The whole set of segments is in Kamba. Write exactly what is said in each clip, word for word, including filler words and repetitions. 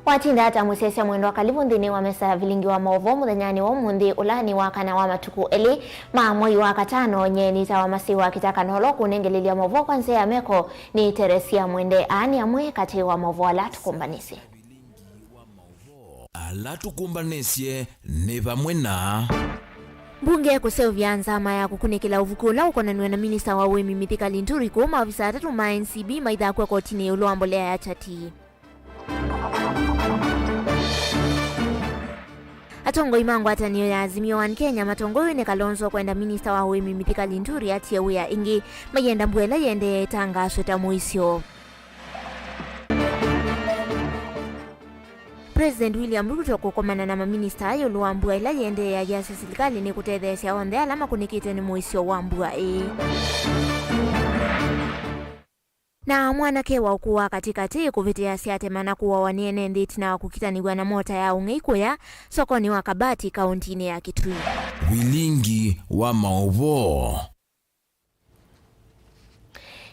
Watinda ata mũsyaĩĩsya mwendwa? Kalĩvu nthĩnĩ wa mesa ya vilingi wa maũvoo mũthenyanĩ wa ũmũnthĩ, ũla nĩ wa kana wa matukũ elĩ ma mwei wa katano. Nyie nĩtawa Masiwa Kitaka, na ũla ũkũnengelelya maũvoo kwa nzĩa ya meko nĩ Teresia Mwende. Aa nĩ amwe katĩ wa maũvoo ala tũkũmbanĩsye. Ala tũkũmbanĩsye nĩ vamwe na: Mbunge kũseũvya nzama ya kũkunĩkĩla ũvuku ũla ũkonanw'a na minista wa ũĩmi Mithika Linturi kũu, maovisa atatũ ma N C B maithakw'a kotinĩ ĩũlũ wa mbolea ya chati. Atongoi ma ngwatanĩo ya Azimio One Kenya matongoew'e nĩ Kalonzo kwenda minista wa ũĩmi Mithika Linturi atie wĩa ĩngĩ, maienda mbua ĩla yĩendee ĩtangaaswe ta mũisyo. President William Ruto kũkomana na maminista ĩũlũ wa mbua ĩla yĩendee ayasya silikalĩ nĩkũtetheesya onthe ala makũnĩkĩtwe nĩ mũisyo wa mbua ĩĩ. Na mwanake wa ũkũũ wa katĩkatĩ kũvĩtĩa syatema na kũawa nĩ ene nthĩ ĩtina wa kũkitanĩw'a na mota ya ũng'ei kũya sokonĩ wa Kabati, kaũntinĩ ya Kitui. Vilingi wa maũvoo.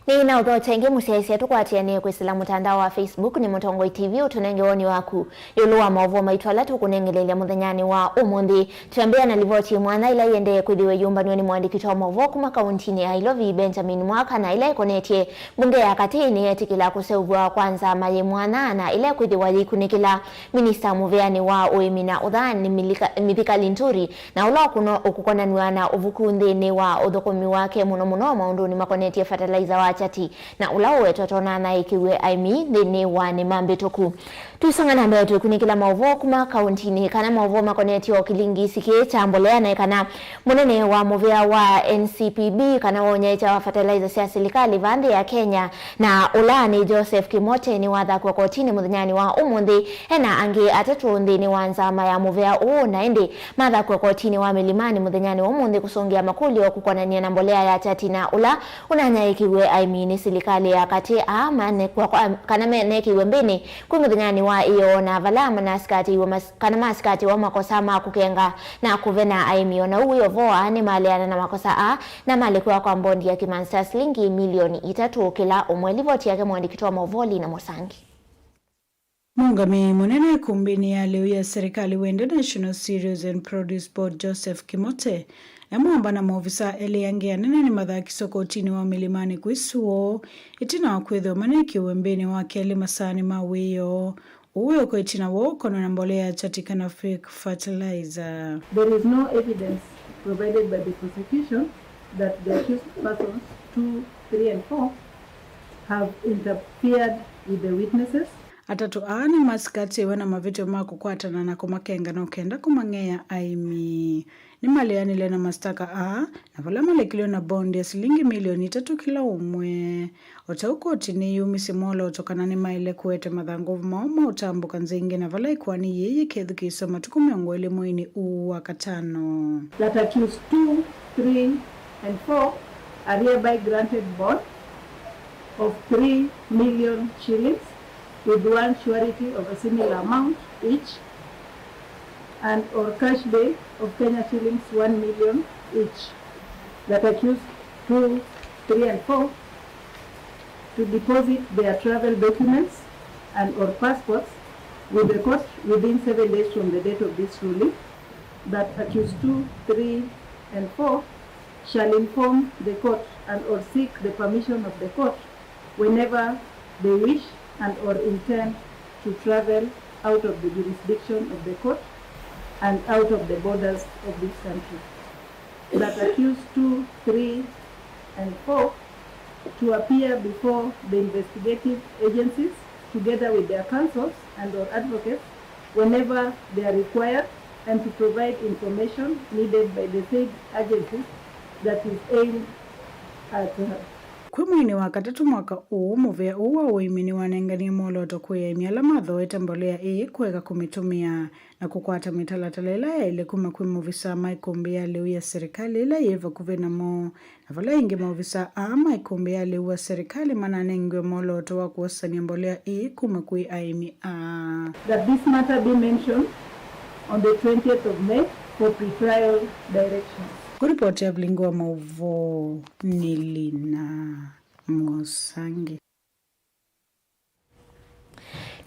Nĩ na ũthokya ĩngĩ mũsyaĩĩsya tũkwatĩanĩe kwĩsĩla mũtandao wa Facebook nĩ Mũtongoi T V ũtũnenge woni waku ĩũlũ wa maũvoo maitũ ala tũkũnengelelya mũthenyanĩ wa ũmũnthĩ. Twĩambĩĩa na livoti ĩmwe ĩla yĩendee kwĩthĩwa ĩyũmbanw'a nĩ mũandĩki witũ wa maũvoo kuma kaũntinĩ ya Ilovi, Benjamin Mwaka, na ĩla ĩkonetye mbunge ya katĩ nĩyetĩkĩla kũseũvw'a kwa nzama yĩ mwanya na ĩla ĩkwĩthĩwa yĩikunĩkĩla minista mũvĩanĩ wa ũĩmi na ũthaani Milika-, Mithika Linturi, na ũla ũkũno-, ũkũkonanw'a na ũvuku nthĩnĩ wa ũthũkũmi wake, mũno mũno maũndũnĩ makonetye fertilizer wa chati, na ũla ũwetwa tona anyaĩĩkĩw'e aĩmi nthĩnĩ wa nĩma mbĩtũku. Tũisonga na mbee, twĩkunĩkĩla maũvoo kuma kaũntinĩ kana maũvoo makonetye o kĩlingi sikĩ kya mbolea, na ĩkana mũnene wa mũvĩa wa N C P B kana wa ũnyaĩĩkya wa fertilizer sya silikalĩ vaa nthĩ ya Kenya, na ũla nĩ Joseph Kimote, nĩwathakw'a kotinĩ mũthenyanĩ wa ũmũnthĩ e na angĩ atatũ nthĩnĩ wa nzama ya mũvĩa ũũ, na ĩndĩ mathakw'a kotinĩ wa Milimani mũthenyanĩ wa ũmũnthĩ kũsũngĩa makũlyo kũkonanĩa na mbolea ya chati na ũla ũnanyaĩĩkĩw'e aĩmi nĩ silikalĩ ya katĩ. Aa manekwa kwa, kana menekĩiwe mbĩnĩ kwĩ mũthenyanĩ wa ĩyoo, na vala manasikatĩiwe mas-, kana masikatĩwa makosa ma kũkenga na kũvena aĩmi. O na ũu wĩ o vo, aa nĩmaleana na makosa aa na malekwa kwa mbondi ya kĩmanzi kya silingi milioni itatũ kĩla ũmwe. Livoti yake mũandĩki witũ wa maũvoo Lina Mũsangi. Mũũngamĩi mũnene ĩkumbĩnĩ ya lĩu ya serikali wa International Cereals and Produce Board, Joseph Kimote, emwamba na maovisa elĩ angĩ anene nĩmathakiswe kotinĩ wa Milimani kwĩsũa ĩtina wa kwĩthĩwa manekĩiwe mbĩnĩ wa kelĩ masaanĩ ma wĩoo. Ũu wĩ o ĩtina wa ũkonwa na mbolea ya chati kana fake fertilizer. There is no evidence provided by the prosecution that the accused persons two, three and four have interfered with the witnesses. Atatũ aa nĩmasikatĩwe na mavĩtyo ma kũkwatana na kũmakenga na ũkenda kũmang'ea aĩmi. Nĩmaleanile na masitaka aa, na vala malekilwe na bondi ya silingi milioni itatũ kĩla ũmwe. O ta ũu, koti nĩyumisye mwolooto kana nĩmaĩle kũete mathangũ moo ma ũtambũka nzĩa ingĩ, na vala ĩkoani yĩĩ yĩkethukĩĩswa matukũ mĩongo ĩlĩ mweinĩ ũũ wa katano. That accused two, three and four are hereby granted bond of three million shillings with one surety of a similar amount each and or cash bail of Kenya shillings one million each. That accused two, three and four to deposit their travel documents and or passports with the court within seven days from the date of this ruling. That accused two, three and four shall inform the court and or seek the permission of the court whenever they wish and or intend to travel out of the jurisdiction of the court and out of the borders of this country. That accused two, three and four to appear before the investigative agencies together with their counsels and or advocates whenever they are required and to provide information needed by the said agencies that is aimed at, uh, Kwĩ mweinĩ wa katatũ mwaka ũũ, mũvĩa ũũ wa ũĩmi nĩwanenganie mwolooto kwĩ aĩmi ala mathooete mbolea ĩĩ kũeka kũmĩtũmĩa na kũkwata mĩtalatala ĩla yaĩle kuma kwĩ maovisaa ma ĩkũmbĩ ya lĩu ya serikali ĩla yĩ vakuvĩ namo. Na vala ĩngĩ, maovisaa aa ma ĩkũmbĩ ya lĩu wa serikali mananengiwe mwolooto wa kũosany'a mbolea ĩĩ kuma kwĩ aĩmi aa. That this matter be mentioned on the twentieth of May for pretrial directions. Kũripoti ya vilingi wa maũvoo nĩ Lina Mũsangi.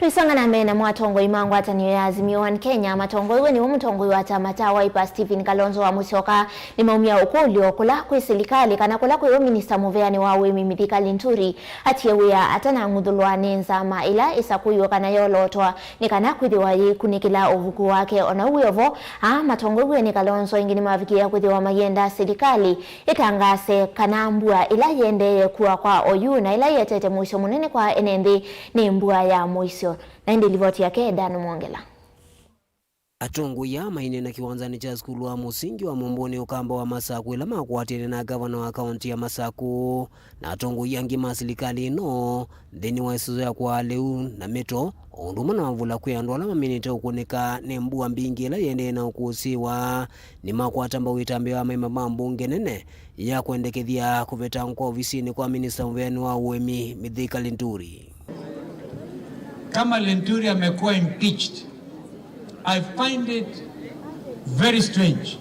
Tũisonga na mbee namo, atongoi ma ngwatanĩo ya Azimio One Kenya matongoew'e nĩwe mũtongoi wa kyama kya Wiper Stephen Kalonzo wa Musyoka nĩmaumya ũkũlyo kũla kwĩ silikalĩ kana kũla kwĩwe minista mũveanĩ wa ũĩmi Mithika Linturi atie wĩa atanang'uthũlwa nĩ nzama ĩla ĩsakũiwe kana yolotwa nĩ kana kwĩthĩwa yĩkunĩkĩla ũvuku wake. O na ũu wĩ o vo, aa matongoew'e nĩ Kalonzo ĩngĩ nĩmavikĩĩa kwĩthĩwa mayenda silikalĩ ĩtangaase kana mbua ĩla yĩendeee kua kwa oyu na ĩla ĩetete mũisyo mũnene kwa ene nthĩ nĩ mbua ya mũisyo. Na ĩndĩ livoti yake Dan Mwongela. Atongoi aa maineena kĩwanzanĩ kya sukulu wa mũsingi wa Mũmbũnĩ Ũkamba wa Masaku ĩla makwatie na ngavana wa kaunti ya Masaku na atongoi angĩ ma silikalĩ ĩno nthĩnĩ wa ĩsoso ya kwaa lĩu na mĩto, o ũndũ ũmwe na mavula kwĩ andũ ala maminĩte ũkũnĩka nĩ mbua mbingĩ ĩla yĩendee na ũkũsĩĩwa. Nĩmakwata mbau ĩtambya ya maima ma mbunge nene ya kwendekethya kũvetangwa kwa ovisinĩ kwa minista mũveani wa ũĩmi Mithika Linturi. Kama Linturi amekuwa impeached, I find it very strange.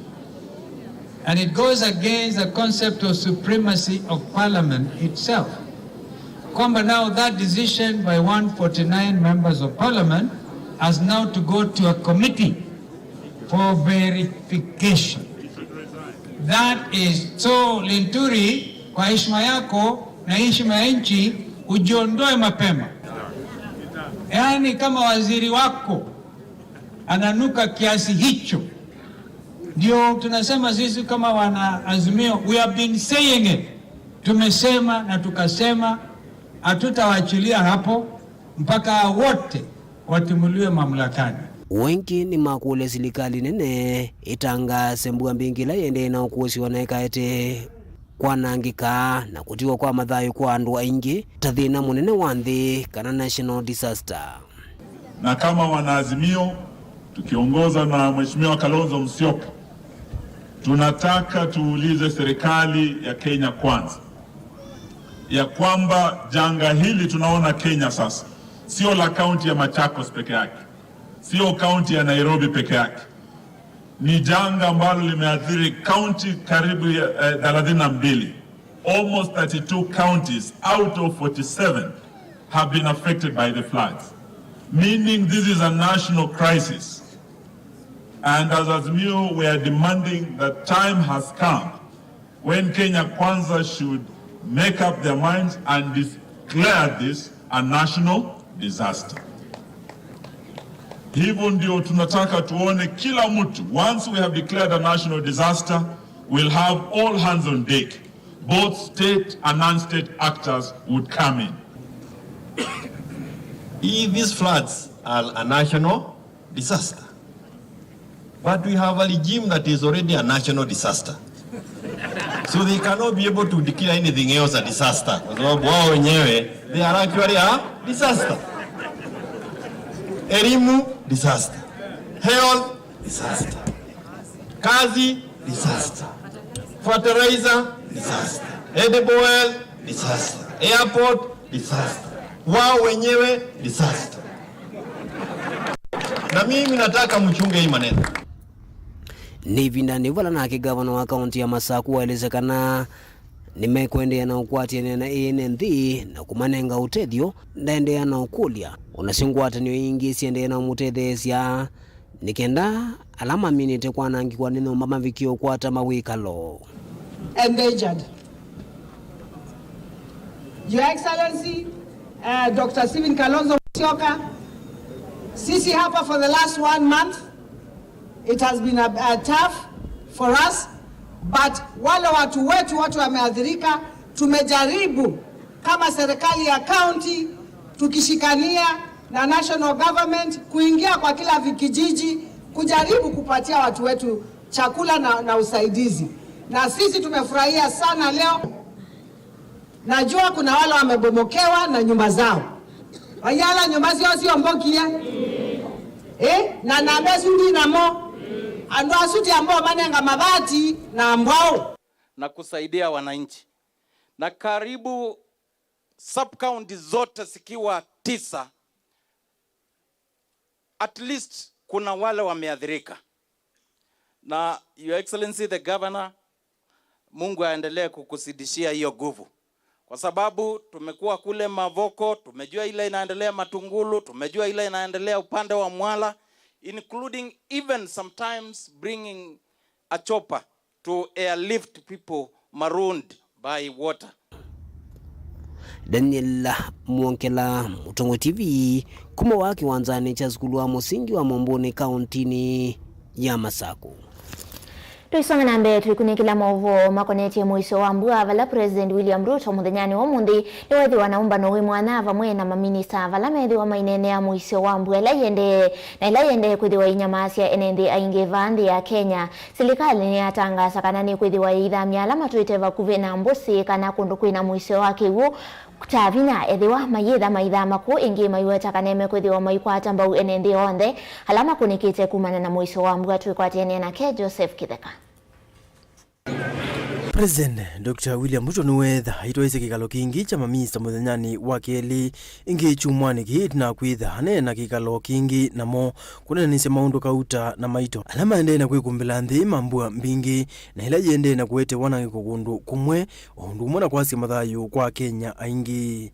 And it goes against the concept of supremacy of parliament itself. Kwamba now that decision by one forty-nine members of parliament has now to go to a committee for verification. That is so, Linturi, kwa heshima yako na heshima ya nchi, ujiondoe mapema. Yaani, kama waziri wako ananuka kiasi hicho, ndio tunasema sisi kama wana Azimio, we have been saying it. Tumesema na tukasema, hatutawaachilia hapo mpaka wote watimuliwe mamlakani. Wengĩ nĩmakũlya silikalĩ nene ĩtangaase mbua mbingĩ ĩla yĩendee na ũkũsĩwa na ĩkaete kwanangĩka na kũtiwa kwa mathayũ kwa andũ aingĩ ta thĩna mũnene wa nthĩ kana national disaster. Na kama wanaazimio tukiongozwa na Mheshimiwa Kalonzo Musyoka, tunataka tuulize serikali ya Kenya Kwanza ya kwamba janga hili tunaona Kenya sasa sio la kaunti ya Machakos peke yake, sio kaunti ya Nairobi peke yake, ni janga ambalo limeathiri kaunti karibu ya, eh, thelathini na mbili. Almost thirty-two counties out of forty-seven have been affected by the floods, meaning this is a national crisis. And as Azimio, we are demanding that time has come when Kenya Kwanza should make up their minds and declare this a national disaster. Hivyo ndio tunataka tuone kila mtu, once we have declared a national disaster, we'll have all hands on deck. Both state and non-state actors would come in. If these floods are a national disaster, but we have a regime that is already a national disaster. So they cannot be able to declare anything else a disaster. Kwa sababu wao wenyewe, they are actually a disaster. Elimu, disaster. Health, disaster. Kazi, disaster. Fertilizer, disaster. Edible oil, disaster. Airport, disaster. Wao wenyewe, disaster. Na mimi nataka mchunge hii maneno. Nĩ ĩvindanĩ vala nake ngavana wa kaunti ya Masaku waelesya kana nĩmekũendeea na ũkwatĩanĩa na ene nthĩ na kũmanenga ũtethyo, ndaendeea na ũkũlya o nasyo ngwatanĩo ingĩ siendeee na ũmũtetheesya nĩ kenda ala maminĩte kwanangĩkwa nĩ nyũmba mavikie ũkwata mawĩkalo. Endangered. Your Excellency, uh, Doctor Stephen Kalonzo Musyoka, sisi hapa for the last one month, it has been a, a tough for us, but wale watu wetu wote wameathirika, tumejaribu kama serikali ya county tukishikania na national government kuingia kwa kila vi-, kijiji kujaribu kupatia watu wetu chakula na, na usaidizi. Na sisi tumefurahia sana leo. Najua kuna wale wamebomokewa na nyumba zao. Vayala nyumba syoo syombokie. Eh, na namba isu ndi namo. Andũ asu ti ambao manenga mabati na mbao. Na kusaidia wananchi. Na karibu sub-county zote zikiwa tisa, at least kuna wale wameathirika. Na Your Excellency the Governor, Mungu aendelee kukuzidishia hiyo nguvu. kwa sababu tumekuwa kule Mavoko, tumejua ile inaendelea Matungulu, tumejua ile inaendelea upande wa Mwala, including even sometimes bringing a chopper to airlift people marooned by water. Daniel Mwongela, Mũtongoi T V, kuma wa kĩwanzanĩ kya sukulu wa mũsingi wa Mũmbũnĩ kaũntĩnĩ ya Masaku. Tũisonga na mbee, tũikunĩkĩla maũvoo makonetye mũisyo wa mbua, vala President William Ruto mũthenyanĩ wa ũmũnthĩ nĩwethĩwa na ũmbano wĩ mwanya vamwe na maminista vala methĩwa maineenea mũisyo wa mbua ĩla ĩendee na ĩla ĩendee kwĩthĩwa inyamaasya ene nthĩ aingĩ vaa nthĩ ya Kenya. Silikalĩ nĩyatangaasa kana nĩkwĩthĩwa yĩithamya ala matũĩte vakuvĩ na mbũsĩ kana kũndũ kwĩ na mũisyo wa kĩw'ũ kya vinya, ethĩwa mayĩtha maithama kũu, ĩngĩ maiweta kana mekwĩthĩwa maikwata mbau ene nthĩ onthe ala makũnĩkĩte kumana na mũisyo wa mbua. Twĩkwatĩanĩa nake Joseph Kĩtheka. President Doctor William Ruto nĩweetha aitwaisye kĩkalo kĩngĩ kya maminista mũthenyanĩ wa kelĩ ĩngĩ kyumwanĩ kĩĩ ĩtina wa kwĩtha aneena kĩkalo kĩngĩ namo kũneenanĩsya maũndũ kauta na maito ala maendee na kwĩkumbĩla nthĩ ma mbua mbingĩ na ĩla yĩendee na kũete wanangĩko kũndũ kũmwe, o ũndũ ũmwe na kwasya mathayũ kwa Akenya aingĩ.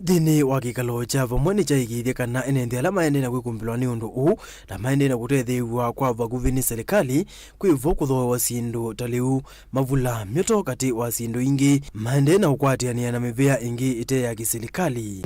Nthĩnĩ wa kĩkalo kya vamwe nĩkyaĩkĩĩthye kana ene nthĩ ala maendee na kwĩkumbĩlwa nĩ ũndũ ũũ na maendee na kũtetheew'a kwa vakuvĩ nĩ silikalĩ, kwĩ vo kũthooewa syĩndũ ta lĩu, mavula, myoto katĩ wa syĩndũ ingĩ, maendee na ũkwatĩanĩa na mĩvĩa ĩngĩ ĩte ya kĩsilikalĩ.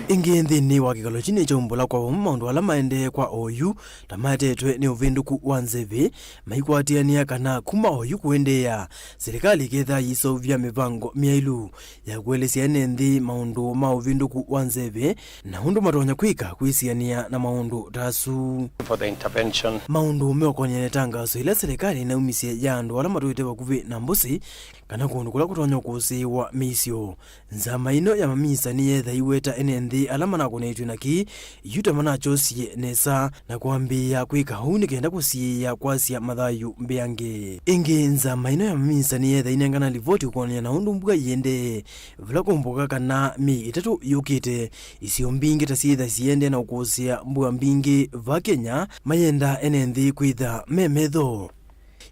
Ĩngĩ nthĩnĩ wa kĩkalo kyu nĩkyaumbũla kwa vamwe maũndũ ala maendee kwa oyu ta maetetwe nĩ ũvĩndũku wa nzeve, maikwatĩanĩa kana kuma oyu kũendeea, silikalĩ ĩkethaa yĩseũvya mĩvango myaĩlu ya kũelesya ene nthĩ maũndũ ma ũvĩndũku wa nzeve na ũndũ matonya kwĩka kwĩsianĩa na maũndũ ta asu. For the intervention. Maũndũ meũkonany'a na ĩtangaso ĩla silikalĩ ĩnaumisye ya andũ ala matũĩte vakuvĩ na mbũsĩ kana kũndũ kũla kũtonya kũsĩĩwa mĩisyo. Nzama ĩno ya maminista nĩyeetha iweta ene nthĩ ala manakũnĩtw'e na kĩĩ yu ta manakyosye nesa na kwambĩĩa kwĩka ũu nĩ kenda kũsiĩĩa kwasya mathayũ mbeange. Ĩngĩ, nzama ĩno ya maminista nĩyeetha inengana livoti ũkonany'a na ũndũ mbua iendee, vala kũmbũka kana myei ĩtatũ yũkĩte, isio mbingĩ ta syĩtha siendee na ũkũsĩa mbua mbingĩ va Kenya, mayenda ene nthĩ kwĩtha me metho.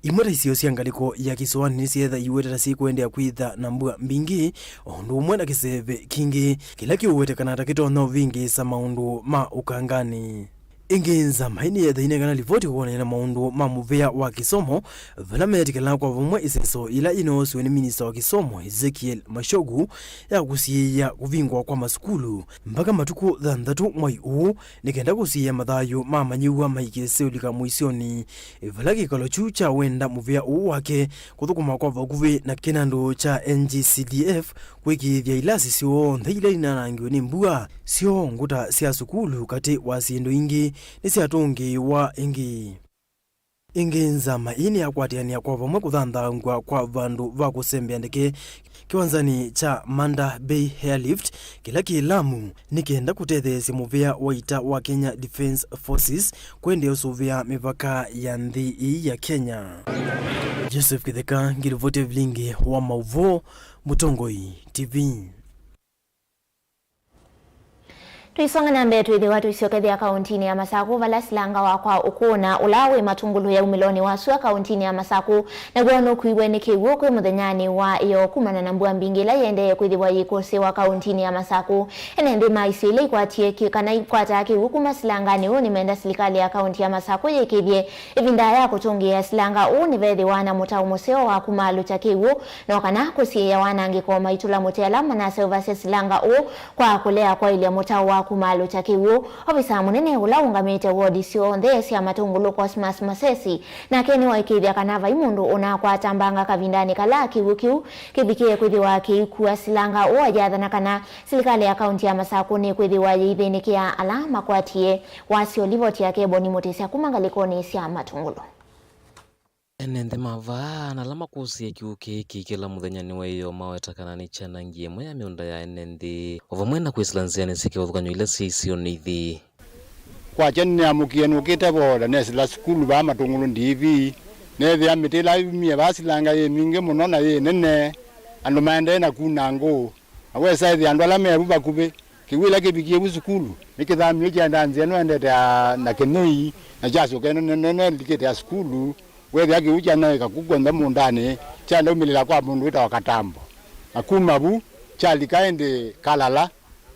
Imwe ta isio sya ngalĩko ya kĩsũanĩ nĩsyeetha iweta ta syĩkũendeea kwĩtha na mbua mbingĩ, o ũndũ ũmwe na kĩseve kingĩ kĩla kĩũwetekana ta kĩtonya ũvĩngĩĩsa maũndũ ma ũkanganĩ. Ĩngĩ, nzama ĩĩ nĩyeetha inengana livoti kũkonany'a na maũndũ ma mũvĩa wa kĩsomo, vala meetĩkĩlaa kwa vamwe ĩseso yĩla yĩnoosiwe nĩ minista wa kĩsomo Ezekiel Machogu ya kũsiĩĩa kũvingwa kwa masukulu mpaka matukũ thanthatũ mwai ũũ, nĩ kenda kũsiĩĩa mathayũ ma amanyĩw'a maikĩse ũlika mũisyonĩ, vala kĩkalo kyu kya wenda mũvĩa ũũ wake kũthũkũma kwa vakuvĩ na kĩnandũ kya N G C D F kwĩkĩĩthya ilasi syonthe ila inanangiwe nĩ mbua. Syo ngũta sya sukulu katĩ wa syĩndũ ingĩ nĩsyatũngĩĩwa ĩngĩ. Ĩngĩ, nzama ĩĩ nĩyakwatĩanĩa kwa vamwe kũthanthangw'a kwa vandũ va kũsembea ndeke kĩwanzanĩ kya Manda Bay Airlift kĩla kĩ Lamu, nĩ kenda kũtetheesya mũvĩa wa ita wa Kenya Defence Forces kũendeea ũsũvĩa mĩvaka ya nthĩ ĩĩ ya Kenya. Joseph Kĩtheka, ngĩlivotia vilingi wa maũvoo, Mũtongoi T V. Tũisonga na mbee, twĩthĩwa tũisyokethya kaũntinĩ ya Masakũ, vala silanga wa kwa ũkũna ũla wĩ Matungulu ya umĩlonĩ wa sua kaũntinĩ ya Masakũ, naw'o nũkuiwe nĩ kĩw'ũ kwĩ mũthenyanĩ wa ĩoo kumana na mbua mbingĩ ĩla yĩendee kwĩthĩwa yĩkũsĩĩwa kaũntinĩ ya Masakũ. Ene nthĩ ma isio ila ikwatie kĩ-, kana ikwataa kĩw'ũ kuma silanganĩ ũũ nĩmenda silikalĩ ya kaũnti ya Masakũ yĩkĩĩthye ĩvinda ya kũtũngĩĩa silanga ũũ nĩvethĩwa na mũtao mũseo wa kumaalũkya kĩw'ũ, no kana kũsiĩĩa wanangĩko maitũla mũtĩ ala manaseũvasya silanga ũũ kwa kũlea kwaĩlya mũtao wa kumaalũkya kĩw'ũ. Ovisa mũnene ũla ũũngamĩte wodi syonthe sya Matungulu, Cosmas Masesi, nake nĩwaĩkĩĩthya kana vai mũndũ ũnakwata mbanga kavindanĩ kala kĩw'ũ kĩu kĩvikĩe kwĩthĩwa kĩikua silanga ũũ, ayathana kana silikalĩ ya kaũnti ya Masakũ nĩkwĩthĩwa yĩithĩnĩkĩa ala makwatie wasyo. Livoti yake Boni Mũtĩsya kuma ngalĩkonĩ sya Matungulu. Ene nthĩ ma vaa na ala makũsĩe kĩw'ũ kĩĩ kĩikĩla mũthenya nĩwaĩo maweta kana nĩkyanangie ĩmwe ya mĩũnda ya ene nthĩ, o vamwe na kwĩsĩla nzĩanĩ syĩ kĩvathũkany'o ila syĩ isionĩ ithi. Kwakya nĩnĩamũkie nũkĩte voda, nesĩla sukulu vaa Matungulu D V, neethĩa mĩtĩ ĩla yumie vaa silanga yĩ mingĩ mũno na yĩ nene, andũ maendee na kuna ngũũ. Na wesa ĩthĩa andũ ala me vu vakuvĩ, kĩw'ũ ĩla kĩvikie vu sukulu, nĩkĩthamie kĩenda nzĩa ĩno ĩendete na, na Kĩnyũi, na kyasyoka ĩno nene ĩlikĩte ya sukulu, wethĩa kĩw'ũ kyanaĩka ku kw'onthe mũũndanĩ, kyandaumĩlĩla kwa mũndũ wĩtawa Katambo. Na kuma vu, Kyalika ĩndĩ kalala,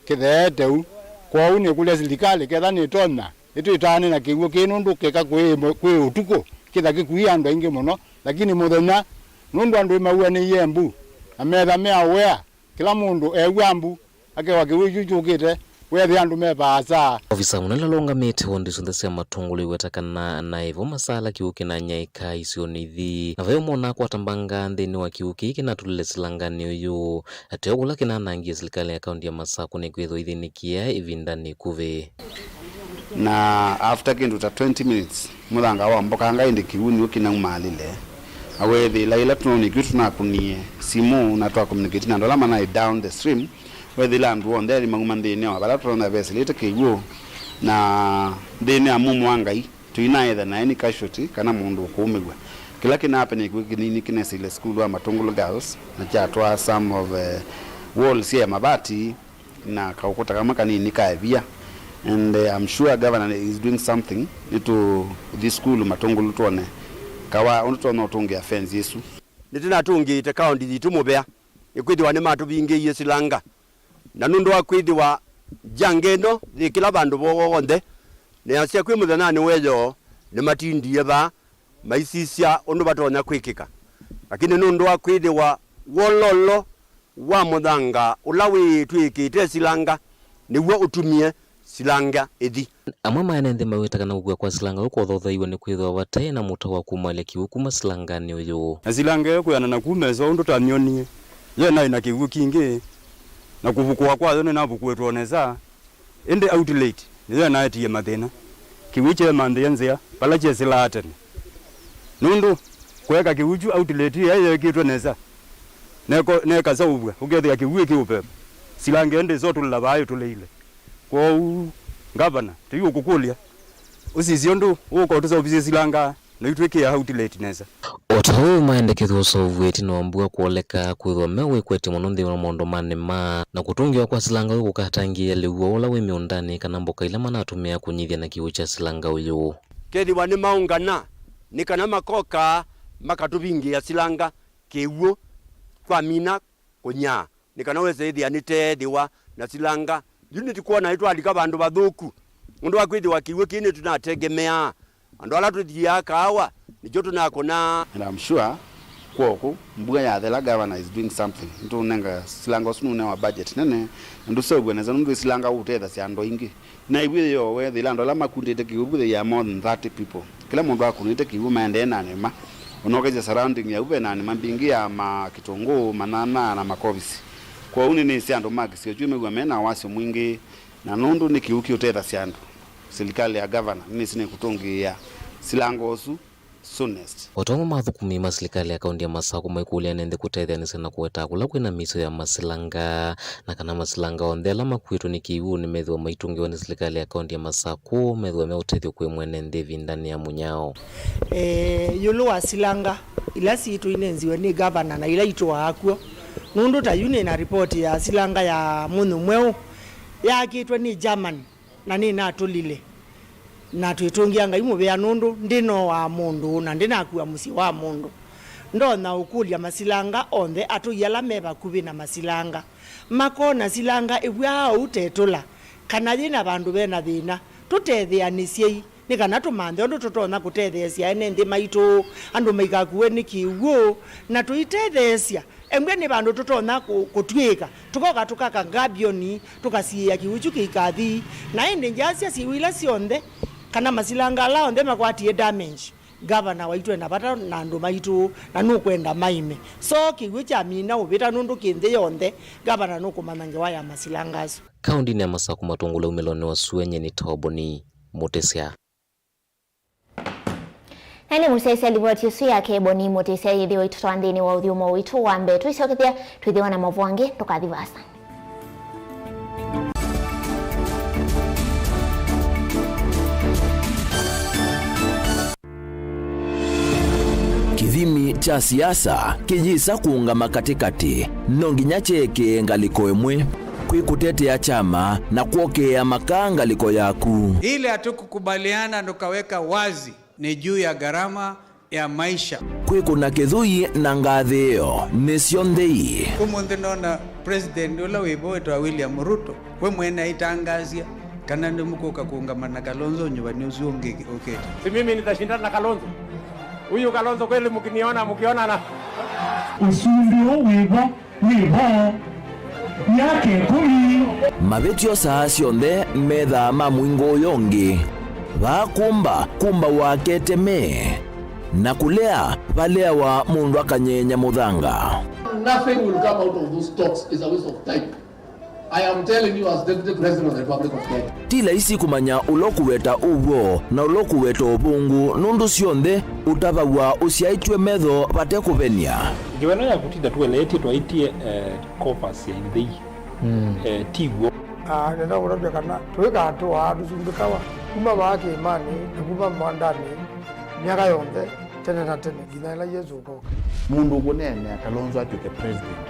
kĩtheete u. Kwoou nĩkũlya silikalĩ ketha nĩtonya ĩtwĩtaane na kĩw'ũ kĩĩ, nũndũ keka kwĩ, kwĩ ũtukũ, kĩtha kĩkui andũ aingĩ mũno, lakini mũthenya, nũndũ andũ nĩmauanĩie mbu, na metha me aware, kĩla mũndũ ew'a mbu, akewa kĩw'ũ kyu kyũkĩte, wethĩa andũ me vaasa. Ovisa mũnene ũla ũũngamĩte wondi syonthe sya Matũngũlũ aiweta kana anaĩ vo masala kĩw'ũ kĩnanyaĩĩka isionĩ ithi, na ve ũmwe ũnakwata mbanga nthĩnĩ wa kĩw'ũ kĩĩ kĩnatũlile silanganĩ ũyũ. Ateo kũla kĩnanangie silikalĩ ya kaunti ya Masakũ nĩkwĩthĩwa ithĩnĩkĩa ĩvindanĩ ĩkuvĩ. Na after kĩndũ ta twenty minutes, mũthanga wambokanga ĩndĩ kĩw'ũ nĩw'o kĩnaumaalile. Na weethĩĩla ĩla tũnoonie kĩw'ũ tũnakũnie simũ na twa communicate na andũ ala manaĩ down the stream, weethĩĩla andũ onthe aĩlĩ mauma nthĩnĩ wa vala tũtonya vesilĩte kĩw'ũ, na nthĩnĩ ya mumo wa Ngai, tũinaetha na any casualty kana mũndũ ũkũũmĩw'a. Kĩla kĩna happen nĩ kĩw'ũ kĩnini kĩnesĩile sukulu wa Matũngũlũ Girls, na kyatwaa some of, eh, walls ya mavati na kaũkũta kamwe kanini kaevia. And, eh, I'm sure governor is doing something. Nĩtũthi sukulu Matũngũlũ twone kawa ũndũ tũtonya ũtũngĩa fence ĩsu. Nĩtũnatũngĩĩte kaũnti yitũ mũvea, nĩkwĩthĩwa nĩmatũvingĩie silanga. Na nũndũ wa kwĩthĩwa janga ĩno yĩ kĩla vandũ vonthe, nĩasya kwĩ mũthenyanĩ wa ĩyoo nĩmatindie vaa maisisya ũndũ vatonya kwĩkĩka. Lakini nũndũ wa kwĩthĩwa wololo wa mũthanga ũla wĩtw'ĩkĩte silanga nĩw'o ũtumie silanga ĩthi. Amwe ma ene nthĩ mawĩta kana kũkw'a kwa silanga ũũ kwathotheiwe nĩ kwĩthĩwa vate na mũtao wa kumalya kĩw'ũ kuma silanganĩ ũyũ. Na silanga ĩyo kwĩanana kuma ĩso ũndũ tamyonie, yo naĩ na kĩw'ũ kingĩ, na kũvukũa kwayo nĩnavukũĩtwe o nesa, ĩndĩ outlet nĩyo ĩnaetie mathĩna. Kĩw'ũ kyeemanthĩa nzĩa vala kyesĩlaa tene, nũndũ kũeka kĩw'ũ kyu outlet ĩya yeekĩtwe nesa, neko-, nekaseũvw'a, ũkethĩa kĩw'ũ ĩkĩũveva. Silanga ĩyo ndĩsotũlĩla vaa ĩtũlĩile. Kwoou, Ngavana, tũiũkũkũlya ũsisye ũndũ ũũka ũtũseũvisye silanga na ũitwĩkĩa outlet nesa. O ta ũu maendekethw'a ũseũvw'e ĩtina wa mbua kwoleka kwĩthwa me wĩkwetye mũno nthĩnĩ wa maũndũ ma nĩma, na kũtũngĩwa kwa silanga ũũ kũkatangĩĩa lĩu woo ũla wĩ mĩũndanĩ kana mboka ila manatũmĩa kũnyithya na kĩw'ũ kya silanga ũyũ. Kethĩwa nĩmaũngana, nĩ kana makoka makatũvingĩĩa silanga kĩw'ũ kwamina kũnyaa, nĩ kana wĩse ĩthĩa nĩteethĩwa na silanga. Yu nĩtũkwona nĩtwalika vandũ vathũku, nũndũ wa kwĩthĩwa kĩw'ũ kĩĩ nĩtũnategemeaa. Andũ ala tũthiaa kaawa, nĩkyo tũnakũnaa. And I'm sure kw'oko, mbua yathela, governor is doing something. Nĩtũnenga silanga ũsu nũnewa budget nene, na ndũseũvw'a nesa nũndũ silanga ũũtethasya andũ aingĩ. Na ĩw'ĩ yoo, weethĩla andũ ala makundĩte kĩw'ũ vu, they are more than thirty people. Kĩla mũndũ akũnĩte kĩw'ũ maendee na nĩma. Ũnokethya surrounding ya vu ve na nĩma mbingĩ ya makĩtũngũũ, manyanya, na makovisi. Kwoou nĩnĩsĩ andũ ma kĩsio kyu mew'a me na wasyo mwingĩ, na nũndũ nĩ kĩw'ũ kĩũtethasya andũ, silikalĩ ya governor nĩnĩsĩ nĩkũtũngĩĩa silanga ũsu soonest. O ta ũmwe ma athũkũmi ma silikalĩ ya kaunti ya Masakũ maikũlya ene nthĩ kũtetheanĩsya na kũwetaa kũla kwĩna mĩisyo ya masilanga, na kana masilanga onthe ala makuĩtwe nĩ kĩw'ũ nĩmethĩwa maitũngĩwa nĩ silikalĩ ya kaunti ya Masakũ methĩwe me ũtethyo kwĩ mwene nthĩ ĩvindanĩ ya mũnyao. E, ĩũlũ wa silanga ila sitũinenziwe nĩ gavana na ila itũaa kw'o, nũndũ ta yu nĩ na ripoti ya silanga ya Mũnyũ Mweũ yaakĩtwe nĩ German. Na nĩnatũlile, na twĩtũngĩa Ngai mũvea, nũndũ ndĩnooaa mũndũ na ndĩnakua mũsyĩ wa mũndũ. Ndonya ũkũlya masilanga onthe, atũi ala me vakuvĩ na masilanga, makona silanga ĩvw'aa ũu ta ĩtũla, kana yĩ na vandũ ve na thĩna, tũtetheanĩsyei, nĩ kana tũmanthe ũndũ tũtonya kũtetheesya ene nthĩ maitũ, andũ maikakuwe nĩ kĩw'ũ, na tũitetheesya. Embwe nĩ vandũ tũtonya kũ-, kũtw'ĩka, tũkoka tũkaka ngabioni, tũkasiĩĩa kĩw'ũ kyu kĩikathi. Na ĩndĩ ngyasya syĩw'ũ ila syonthe, kana masilanga ala onthe makwatie damage, gavana waitũ ena vata na andũ maitũ, na nũkwenda maime. So kĩw'ũ kyamina ũvĩta nũndũ kĩ nthĩ yonthe, gavana nũkũmanya ngewa ya masilanga asu. Kaũndĩnĩ ya Masakũ, Matũngũlũ aumĩlwa nĩ wa sua nyeni Toboni Mũtĩsya. Na nĩ mũsyaĩĩsya livoti ĩsu yake Eboni Mũtĩsya yĩthĩwa itũtwaa nthĩnĩ wa ũthyũmũo witũ wa mbee. Tũisyokethya twĩthĩwa na maũvoo angĩ, ndũkathi vaasa. Kĩthimi kya siasa kĩyĩsa kũũngama katĩkatĩ. No nginya kyeekĩe ngalĩko ĩmwe. Kwĩ kũtetea kyama na kwokea makaa ngalĩko yaku. Ile hatukukubaliana tukaweka wazi ni juu ya gharama ya maisha. Kwĩkũna kĩthũi na ngathĩĩo nĩ syonthe ii. Ũmũnthĩ nona President ũla wĩ vo wĩtawa William Ruto, we mwene aitangaasya kana nĩmũkũka kũũngama na Kalonzo nyuvani ũsu ũngĩ ũkĩte. Si mimi nitashindana na Kalonzo? Huyu Kalonzo kweli mkiniona, mkionana. Ũsumbĩ ũũ wĩ vo wĩ vo myaka ĩkũmi. Mavĩtyo saa syonthe methaa ma mũingo ũyũ ũngĩ. Vaa kũmba, kũmba wakete me. Na kũlea, valeawa mũndũ akanyeenya mũthanga. Nothing will come out of those talks. It's a waste of time. I am telling you as Deputy President of the Republic of Kenya. Ti laisi kũmanya ũla ũkũweta ũw'o na ũla ũkũweta ũvũngũ, nũndũ syonthe ũtavaw'a ũsyaĩtw'e metho vate kũvenia. Ngewa ĩno ya kũtinda tũeleetye twaĩtye, eh, coffers ya nthĩ ii, eh, ti w'o. Ah, nenda kũtavya kana tũikatũaa tũsumbĩkawa kuma vaa kĩĩmanĩ na kuma mwandanĩ myaka yonthe, tene na tene, nginya ĩla Yesũ ũkoka. Mũndũ ũkũneenea Kalonzo atw'ĩke president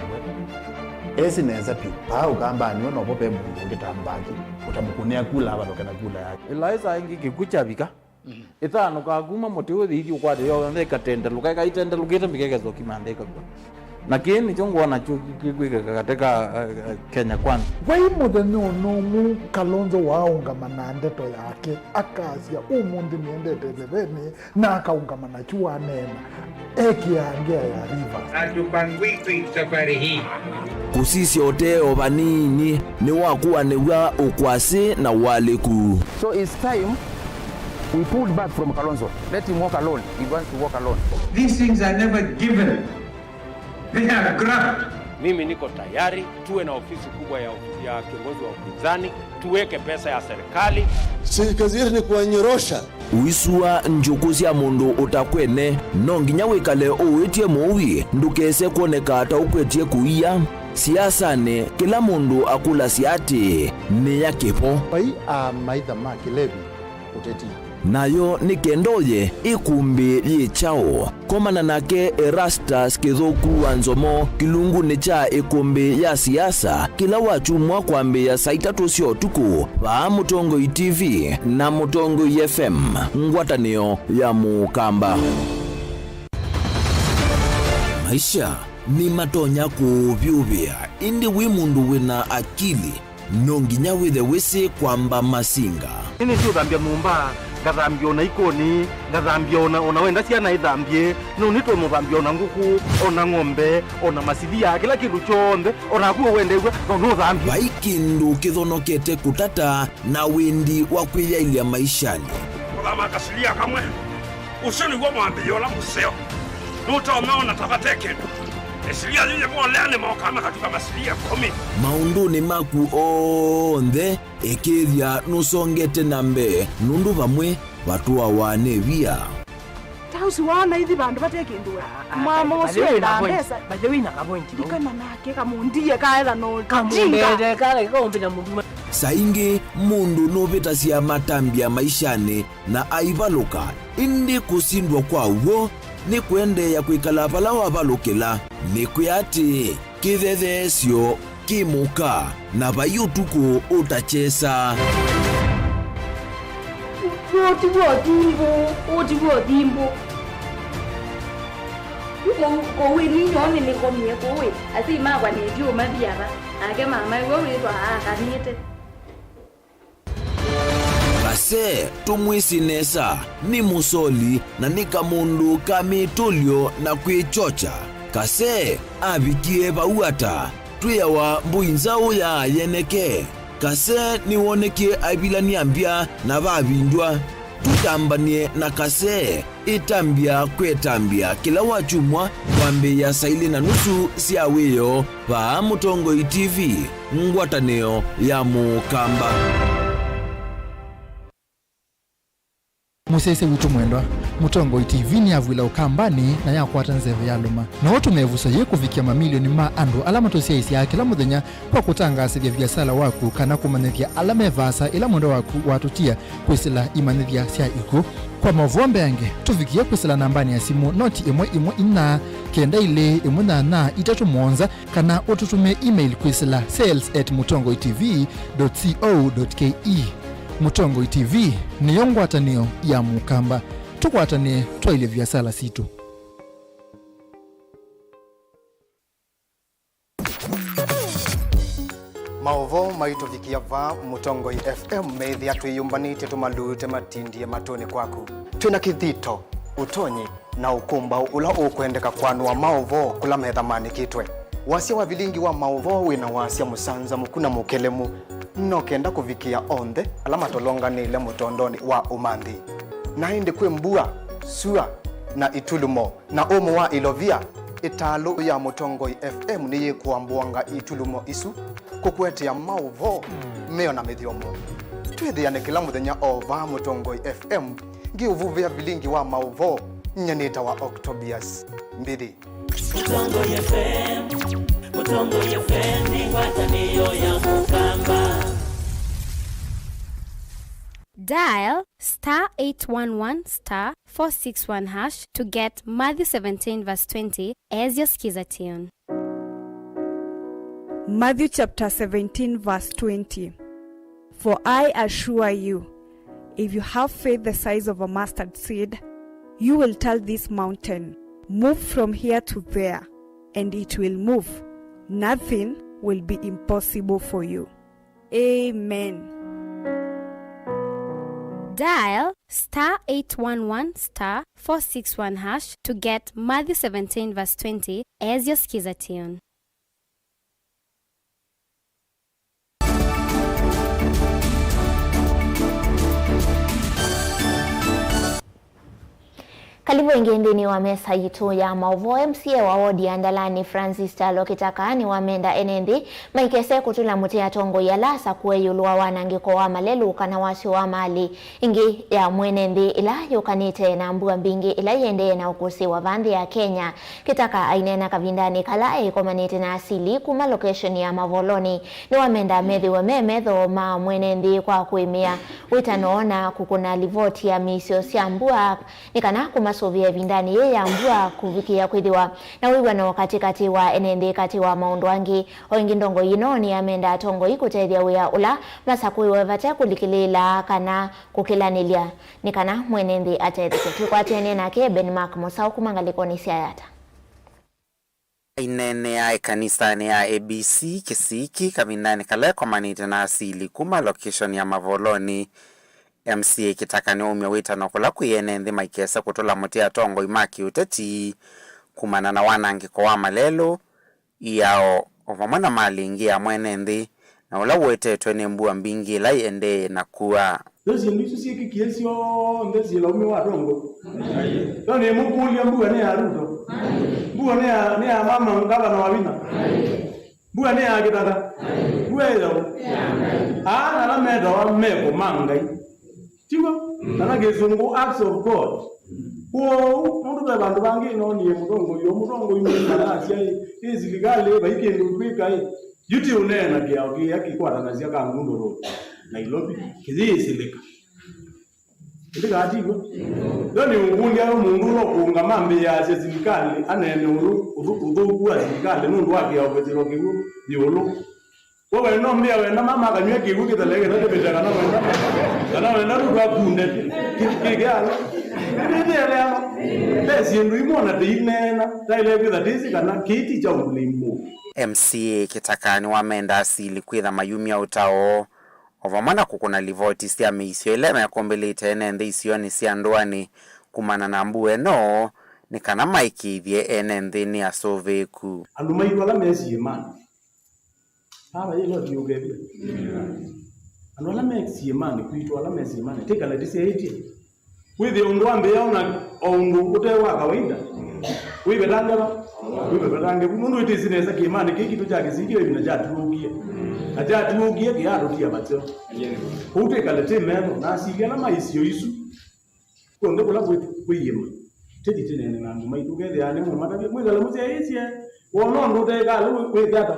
we, esi nesa vyũ, vaa Ũkambanĩ we novo ve mũndũ ũngĩ ta Mbaki ũtamũkũnĩa kula avalũke na kula yake. Ĩlaĩ saa ingĩ kĩkw'ũ kyavika, ĩthanũkaa kuma mũtĩ ũyũ ĩthi ũkwate yonthe ĩkatendelũka, ĩkaitendelũkĩte mbika ĩkesa ũkimantha ĩkakw'a. Na kĩĩ nĩkyo ngwona kyo kĩ-, kĩkwĩkĩka katĩ ka, eh, eh, Kenya Kwanza. Vai mũthenya o na ũmwe Kalonzo waaũngama na ndeto yake, akasya, "Ũmũnthĩ nĩendete ĩthevenĩ," na akaũngama nakyu waneena, ekĩaa ngea ya Rivers. Hatupangwiki safari hii. Kũsisya ũtee o vanini nĩwakuanĩw'a ũkwasĩ na ũalĩku. So it's time we pulled back from Kalonzo. Let him walk alone. He wants to walk alone. These things are never given. They are graft. Mimi niko tayari tuwe na ofisi kubwa ya, ya kiongozi wa upinzani, tuweke pesa ya serikali. Si kazi yetu ni kuwanyorosha. Ũisua njũkũ sya mũndũ ũtakwene, no nginya wĩkale ũwĩtye mũui ndũkese kwoneka ta ũkwetye kũia. Siasanĩ, kĩla mũndũ akũlasya atĩĩ, "Nĩ ya kĩvo?" Vai amaitha ma kĩlevi ũteti. Nayo nĩ kenda ũye ĩkũmbĩ yĩ kyaũ? Komana nake Erastus Kĩthũku wa Nzomo kĩlungunĩ kya ĩkũmbĩ ya siasa kĩla wakyumwa kwambĩĩa saa itatũ sya ũtukũ vaa Mũtongoi T V na Mũtongoi F M, ngwatanĩo ya Mũkamba. Maisha nĩmatonya kũũvyũvĩa, ĩndĩ wĩ mũndũ wĩna akili, no nginya wĩthe wĩsĩ kwamba masinga. Nĩnĩsĩ ũthambya nyũmba, ngathambya ona ikoni, ngathambya ona, ona wenda syana ithambye, no nĩtwe mũthambya ona ngũkũ, ona ng'ombe, ona masilia, kĩla kĩndũ kyonthe, onaku ũwendew'a, no nũthambye. Vai kĩndũ kĩthonokete kũtata na wĩndi wa kwĩyaĩlya maishanĩ. Kũthama kasilia kamwe. Ũsu nĩw'o mwambĩĩo ũla mũseo. Nũtonya ona ta vate kĩndũ. Ĩsilia yĩyĩvolea nĩmokaa makatuka masilia ĩkũmi. Maũndũnĩ maku onthe, ĩkĩĩthya nũsongete na mbee, nũndũ vamwe vatũawa nĩ via. Ta ũsu waona ithi vandũ vate kĩndũ we. Ah, ah, mwamo by the ũsu way, wĩna endaa point. Mbesa. By the way, wĩna ka point vau. Ndikana nake kamũndie kaetha no kamũndete kala kaũmbĩ na mũndũ. Saa ingĩ mũndũ nũvĩtasya matambya maishanĩ na aivalũka, ĩndĩ kũsindwa kwa w'o nĩ kũendeea kwĩkala vala wavalũkĩla. Nĩkwĩa atĩĩ, kĩthetheesyo kĩ mũka, na vai ũtukũ ũtakyesa. Ũũ ti w'o thimbũ, ũũ ti w'o thimbũ. Kũu, kũu ĩ ninyoo nĩnĩkomie kũu ĩ, asyai makwa nĩtyo ũmathi ava, nake mama ĩwe wĩthwa aakanĩte. Kase, tũmwĩsĩ nesa, nĩ mũsoli na nĩ kamũndũ ka mĩtũlyo na kwĩkyokya. Kase avikie vau ata? Twĩawa mbũi nzaũ ya yeneke. Kase nĩwonekie aivilany'a mbya na vavindw'a. Tũtambany'e na Kase. Ĩtambya kwĩ ĩtambya kĩla wakyumwa kwambĩĩa saa ilĩ na nusu sya wĩoo vaa Mũtongoi T V, ngwatanĩo ya Mũkamba. Mũsyaĩĩsya witũ mwendwa, Mũtongoi T V nĩyavw'ĩla Ũkambanĩ na yakwata nzeve yalũma. No ũtũme ĩvuso yĩĩ kũvikĩa mamilioni ma andũ ala matũsyaĩĩsyaa kĩla mũthenya kwa kũtangaasĩthya viasala waku kana kũmanyĩthya ala me vaasa ĩla mwendwa waku watũtia kwĩsĩla imanyĩthya sya ikw'ũ. Kwa maũvoo mbeange, tũvikĩe kwĩsĩla nambanĩ ya simũ noti ĩmwe ĩmwe inya, kenda ilĩ ĩmwe nyanya itatũ mũonza, kana ũtũtũmĩe email kwĩsĩla sales at mũtongoi T V dot co dot K E. Mũtongoi T V nĩyo ngwatanĩo ya Mũkamba. Tũkwatanĩe twaĩlye viasala sitũ. Maũvoo maitũvikĩa vaa Mũtongoi F M meĩthĩa twĩyũmbanĩtye tũmalute matindie matũnĩ kwaku. Twĩ na kĩthito, ũtonyi, na ũkũmbaũ ũla ũkwendeka kwanũa maũvoo kũla methamanĩkĩtwe. Wasya wa vilingi wa maũvoo wĩ na wasya mũsanzamũku na mũkelemu, no kenda kũvikĩa onthe ala matolonganĩile mũtondonĩ wa ũmanthi. Na ĩndĩ kwĩ mbua, sua, na itulumo, na ũmũ wa ilovia, ĩtalũ ya Mũtongoi F M nĩyĩkũambũanga itulumo isu, kũkũetea maũvoo meyo na mĩthyomo. Twĩthĩane kĩla mũthenya o vaa Mũtongoi F M, ngĩũvuvĩa vilingi wa maũvoo, nyie nĩtawa Octobius Mbithi. Mũtongoi F M, Mũtongoi F M nĩ ngwatanĩo ya Mũkamba. Dial star eight one one star four six one hash to get Matthew seventeen verse twenty as your Skiza tune. Matthew chapter seventeen, verse twenty. For I assure you, if you have faith the size of a mustard seed, you will tell this mountain, 'Move from here to there,' and it will move. Nothing will be impossible for you. Amen. Dial star eight one one star four six one hash to get Matthew seventeen verse twenty as your Skiza tune. Karibu ĩngĩ nthĩnĩ wa mesa yitũ ya maũvoo. M C A wa wodi ya Ndalani, Francis Kyalo Kĩtaka, nĩwamenda ene nthĩ maikese kũtũla mũtĩ atongoi ala asakũe ĩũlũ wa wanangĩko wa malelũ kana wasyo wa malĩ ĩngĩ ya mwene nthĩ ĩla yũkanĩte na mbua mbingĩ ĩla ĩendee na ũkũsĩ wa vaa nthĩ ya Kenya. Kĩtaka aineena kavindanĩ kala eĩkomanĩte na asili kuma location ya Mavolonĩ, nĩwamenda methĩwe me metho ma mwene nthĩ kwa kũĩmĩa wĩtano na kũkũna livoti ya mĩisyo sya mbua nĩ kana kũmasũvĩa ĩvindanĩ yĩĩ ya mbua kũvikĩĩa kwĩthĩwa na wĩw'ano katĩ katĩ wa ene nthĩ katĩ wa maũndũ angĩ. O ĩngĩ, ndongoi ĩno nĩyamenda atongoi kũtethya wĩa ũla masakũĩwe vate kũlikĩlĩĩla kana kũkĩlanĩlya nĩ kana mwene nthĩ atetheke. Twĩkwatene nake Ben Mark Mũsaũ kuma ngalĩkonĩ sya Yata. Aineenea ĩkanisanĩ ya A B C Kĩsiki kavindanĩ kala ekomanĩte na asili kuma location ya Mavolonĩ, M C A Kĩtaka nĩwaumya wĩtano kũla kwĩ ene nthĩ maikese kũtũla mũtĩ atongoi ma kĩũteti kumana na wanangĩko wa malelũ, iao, o vamwe na malĩ ĩngĩ ya mwene nthĩ, na ũla ũetetwe nĩ mbua mbingĩ ĩla ĩendee na kua. Nĩ syĩndũ isu syĩkĩkie syonthe syĩlaumiwa atongoi? No nĩmũkũlya, mbua nĩ ya Ruto? Mbua nĩ ya, nĩ ya mama ngavana Wawina? Mbua nĩ ya Kĩtaka? Mbua ĩ yaũ? Aa nala metawa meko ma Ngai. Tiw'o? Kana kĩsũngũ, acts of God. Kwoou, nũndũ ve vandũ vangĩ noonie mũtongoi, o mũtongoi mũima nasya, "Ĩ, ĩ silikalĩ, vai kĩndũ twĩka, ĩ." Yu ti ũneena kĩao kĩĩa kĩkwatanasya Kangundo Road, Nairobi, kĩyĩĩsĩlĩka. Ndĩkatiw'e. Yo nĩ ũkũlya we mũndũ ũla ũkũũngama mbĩyĩasya silikalĩ aneene ũyũ ũthũ-, ũthũku wa silikalĩ nũndũ wa kĩao kwĩsĩlwa kĩw'ũ ĩũlũ. We wenda ũmbĩa wenda mama akanyw'a kĩw'ũ kĩthele kĩtatĩvĩte kana wenda, kana wenda Ruto akunde kĩ-, kĩ-, kĩkĩalo. Nĩtĩelewa. Ve syĩndũ imwe ona tĩineena, taĩle kwĩtha tĩsĩ kana kĩĩ ti kya ũmbulĩi mũndũ. M C A Kĩtaka nĩwamenda asili kwĩtha mayumya ũtao, o vamwe na kũkũna livoti sya mĩisyo ĩla mekũmbĩlĩte ene nthĩ isionĩ sya ndũanĩ kumana na mbua ĩno, nĩ kana maĩkĩĩthye ene nthĩ nĩ asũvĩĩku. Andũ maitũ ala me syĩmanĩ, Aa, yĩla ũthiũkethya. Andũ ala me syĩmanĩ kwitũ, ala me syĩmanĩ, tĩkale tĩsyaĩtye. Wĩthĩe ũndũ wambĩĩa ona o ũndũ ũte wa kawaida. Wĩvetange va? Wĩvetange vu. Nũndũ ĩtĩsĩ nesa kĩĩmanĩ kĩĩ kitũ kya Kĩsiki kĩvĩna kyatw'ũkie. Na kyatw'ũkie kĩatũtia vateo. Kũu twĩkale twĩ metho, na asili ala ma isio isu. Kwonthe kũla kwĩ, kwĩ iĩma, tĩthi tĩneene na andũ maitũ, ũkethĩa nĩmũmatavya, mwĩkale mũsyaĩĩsye, wona ũndũ ũteekaa lĩu wĩ-, wĩke ata?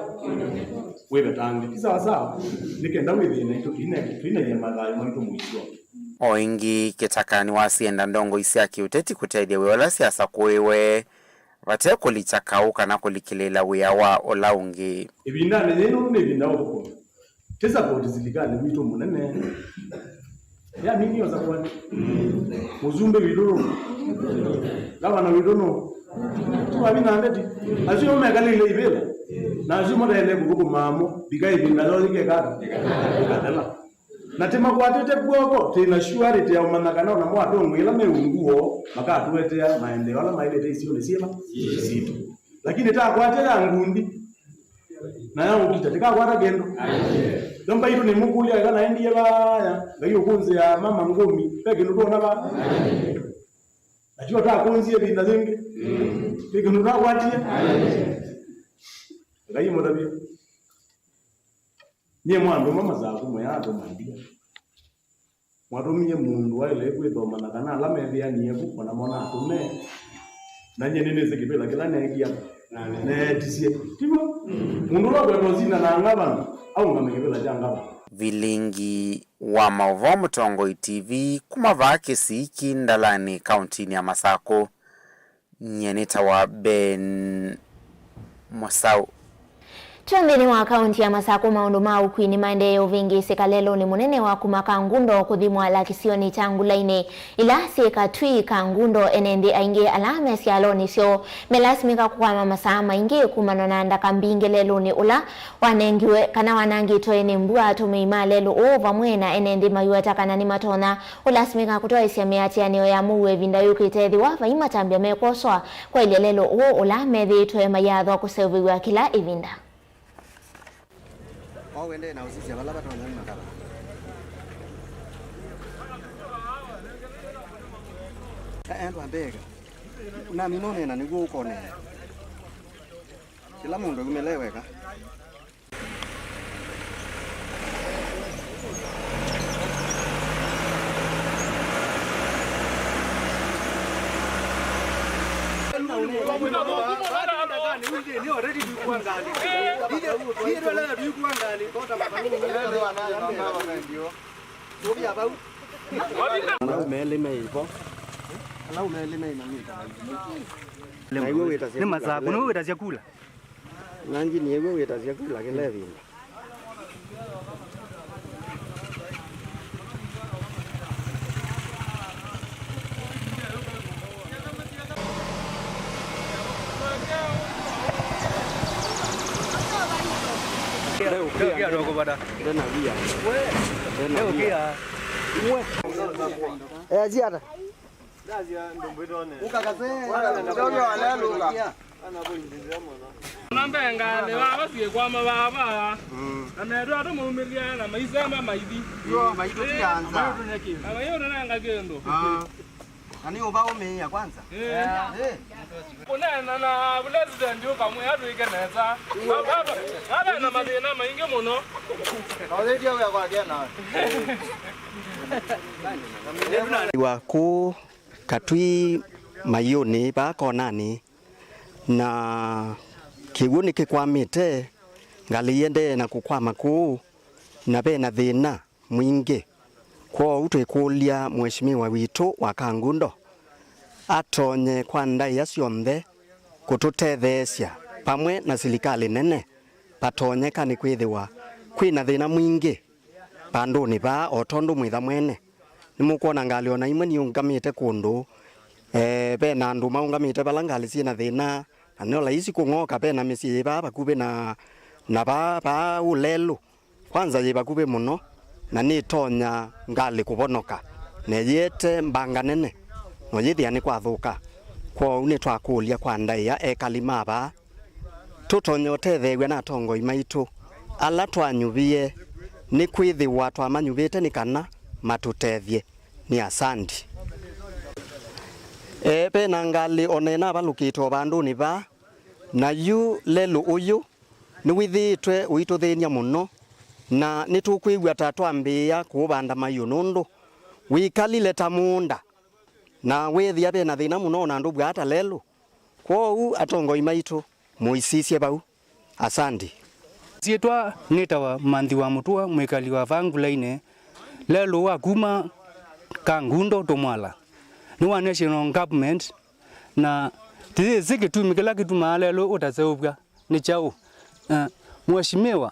Wĩvetange. Ti sawa sawa? Nĩ kenda wĩthĩe naitũ tũine-, tũinaie mathayũ maitũ mũisyonĩ. O ĩngĩ, Kĩtaka nĩwasienda ndongoi sya kĩũteti kũtethya wĩa ũla syasakũĩwe vate kũlikya kaũ kana kũlikĩlĩĩla wĩa wa ũla ũngĩ. Ĩvindanĩ yĩĩ nũndũ nĩ ĩvinda ya ũthũkũmi, tĩ support silikalĩ witũ mũnene. Ya mimi oza kwani. Mũsumbĩ witũ nũ? Gavana witũ nũ? Tũkathi na ndeti. Asu mekalĩle ivĩla. Na asu mataĩle kũthũkũma amo. Vika ĩvinda yoo yĩkekata. Ĩkathela. Na tĩmakwatĩte kw'oko, twĩ na surety ya ũmanya kana o namo atongoi ala me ungu woo makatũetea maendeeo ala maĩlĩte isionĩ syĩva sitũ. Lakini takwatya ya ngundi na ya ũkita, tĩkakwata kĩndũ. Nomba itũ nĩmũkũlya ĩla naendie vaya, Ngai ũkũnzĩa mama ngũmi, ve kĩndũ twona va? Nakyo takũnzie ĩvinda yĩngĩ, ve kĩndũ takwatie. Ngai mũtavye. Nyie mwandũma masaku mũyatũma ndia. Mwatũmie mũndũ waĩle kwĩthomana kana ala methĩanie vu, o namo natũme, na nyie nĩnĩsĩ kĩvĩla kĩla neekie ata, neetisye. Tiw'o? Mũndũ ũla ũkwenda ũsinda na ngavana, aũngame kĩvĩla kya ngavana. Vilingi wa maũvoo Mũtongoi T V kuma vaa Kĩsiki Ndalani, kauntinĩ ya Masakũ. Nyie nĩtawa Ben Mũsaũ. Twĩ nthĩnĩ wa kaunti ya Masakũ, maũndũ ma ũkui nĩmaendee ũvĩngĩĩsĩka lelũnĩ mũnene wa kuma Kangundo kũthi Mwala kĩsionĩ kya Ngulainĩ, ila syĩ Katui Kangundo. Ene nthĩ aingĩ ala me syalonĩ syoo melasimĩka kũkwama masaa maingĩ kumana na ndaka mbingĩ lelũnĩ ũla wanengiwe kana wanangĩtwe nĩ mbua. Atũmĩi ma lelũ ũũ vamwe na ene nthĩ maiweta kana nĩmatonya ũlasimĩka kũtwaĩsya mĩatĩanĩo ya mũuo ĩvinda yũkĩte ethĩwa vai matambya mekwoswa kwaĩlya lelũ ũũ ũla methĩĩtwe mayathwa kũseũvĩw'a kĩla ĩvinda. Wao wendee na ũsisya vala vatonya uma kava. Endwa mbega. Nami nũneena nĩw'o ũkoneena. Kĩla mũndũ aumĩle weka. Alau melĩ me ivo. Alau melĩ me na mita. Nĩ masaku, nĩwe wĩtasya kula. Na nji nĩw'o wĩtasya kula kĩla ĩvinda. Ndena via. Ndena via. Easiata. Nambe ngalĩ vava syĩkwama vava. Na metwa tũmaumĩlya na maisemba maithi. Yo, maitũ tianza. Na mayũtũnenga kĩndũ. Ah. Na nĩ ũvaũmĩĩa kwanza. Eh. Eh. Kũneena na president ũkamwĩa twĩke nesa. Baba, baba na mathĩna maingĩ mũno. Na ũthĩtie wĩa kwake nawe. Wa kũũ Katui Mayũnĩ vaa konanĩ, na kĩw'ũ nĩkĩkwamĩte, ngalĩ iendee na kũkwama kũũ, na ve na thĩna mwingĩ. Kwoou twĩkũlya Mheshimiwa witũ wa Kangundo atonye kwa ndaĩa syonthe kũtũtetheesya vamwe na silikalĩ nene vatonyeka, nĩkwĩthĩwa kwĩ na thĩna mwingĩ vandũnĩ vaa, o tondũ mwĩtha mwene. Nĩmũkwona ngalĩ o na imwe niũngamĩte kũndũ, eh, ve na andũ maũngamĩte vala ngalĩ syĩ na thĩna, na no laisi kũng'oka. Ve na mĩsyĩ yĩ vaa vakuvĩ na, na vaa, vaa ũlelũ. Kwanza yĩ vakuvĩ mũno, na nĩtonya ngalĩ kũvonoka, na ĩyĩete mbanga nene, no yĩthĩa nĩkwathũka. Kwoou nĩtwakũlya kwa ndaĩa ekali ma vaa, tũtonye ũtetheew'a na atongoi maitũ ala twanyuvie, nĩkwĩthĩwa twamanyuvĩte nĩ kana matũtethye. Nĩ asandi. Ee, ve na ngalĩ o na ĩnavalũkĩte o vandũnĩ vaa, na yu lelũ ũyũ nĩwĩthĩĩtwe ũitũthĩny'a mũno, na nĩtũkwĩw'a ta twambĩĩa kũũvanda maiũ, nũndũ wĩkalile ta mũũnda, na weethĩa ve na thĩna mũno o na ndũvw'aa ta lelũ. Kwoou atongoi maitũ, mũisisye vau. Asante. Syĩtwa nĩtawa Manthi wa Mũtũa, mwĩkali wa vaa Ngulainĩ, lelũ wa kuma Kangundo to Mwala. Nĩ wa national government, na tũyĩsĩ kĩtumi kĩla kĩtumaa lelũ ũtaseũvw'a nĩ kyaũ. Eh, Mheshimiwa,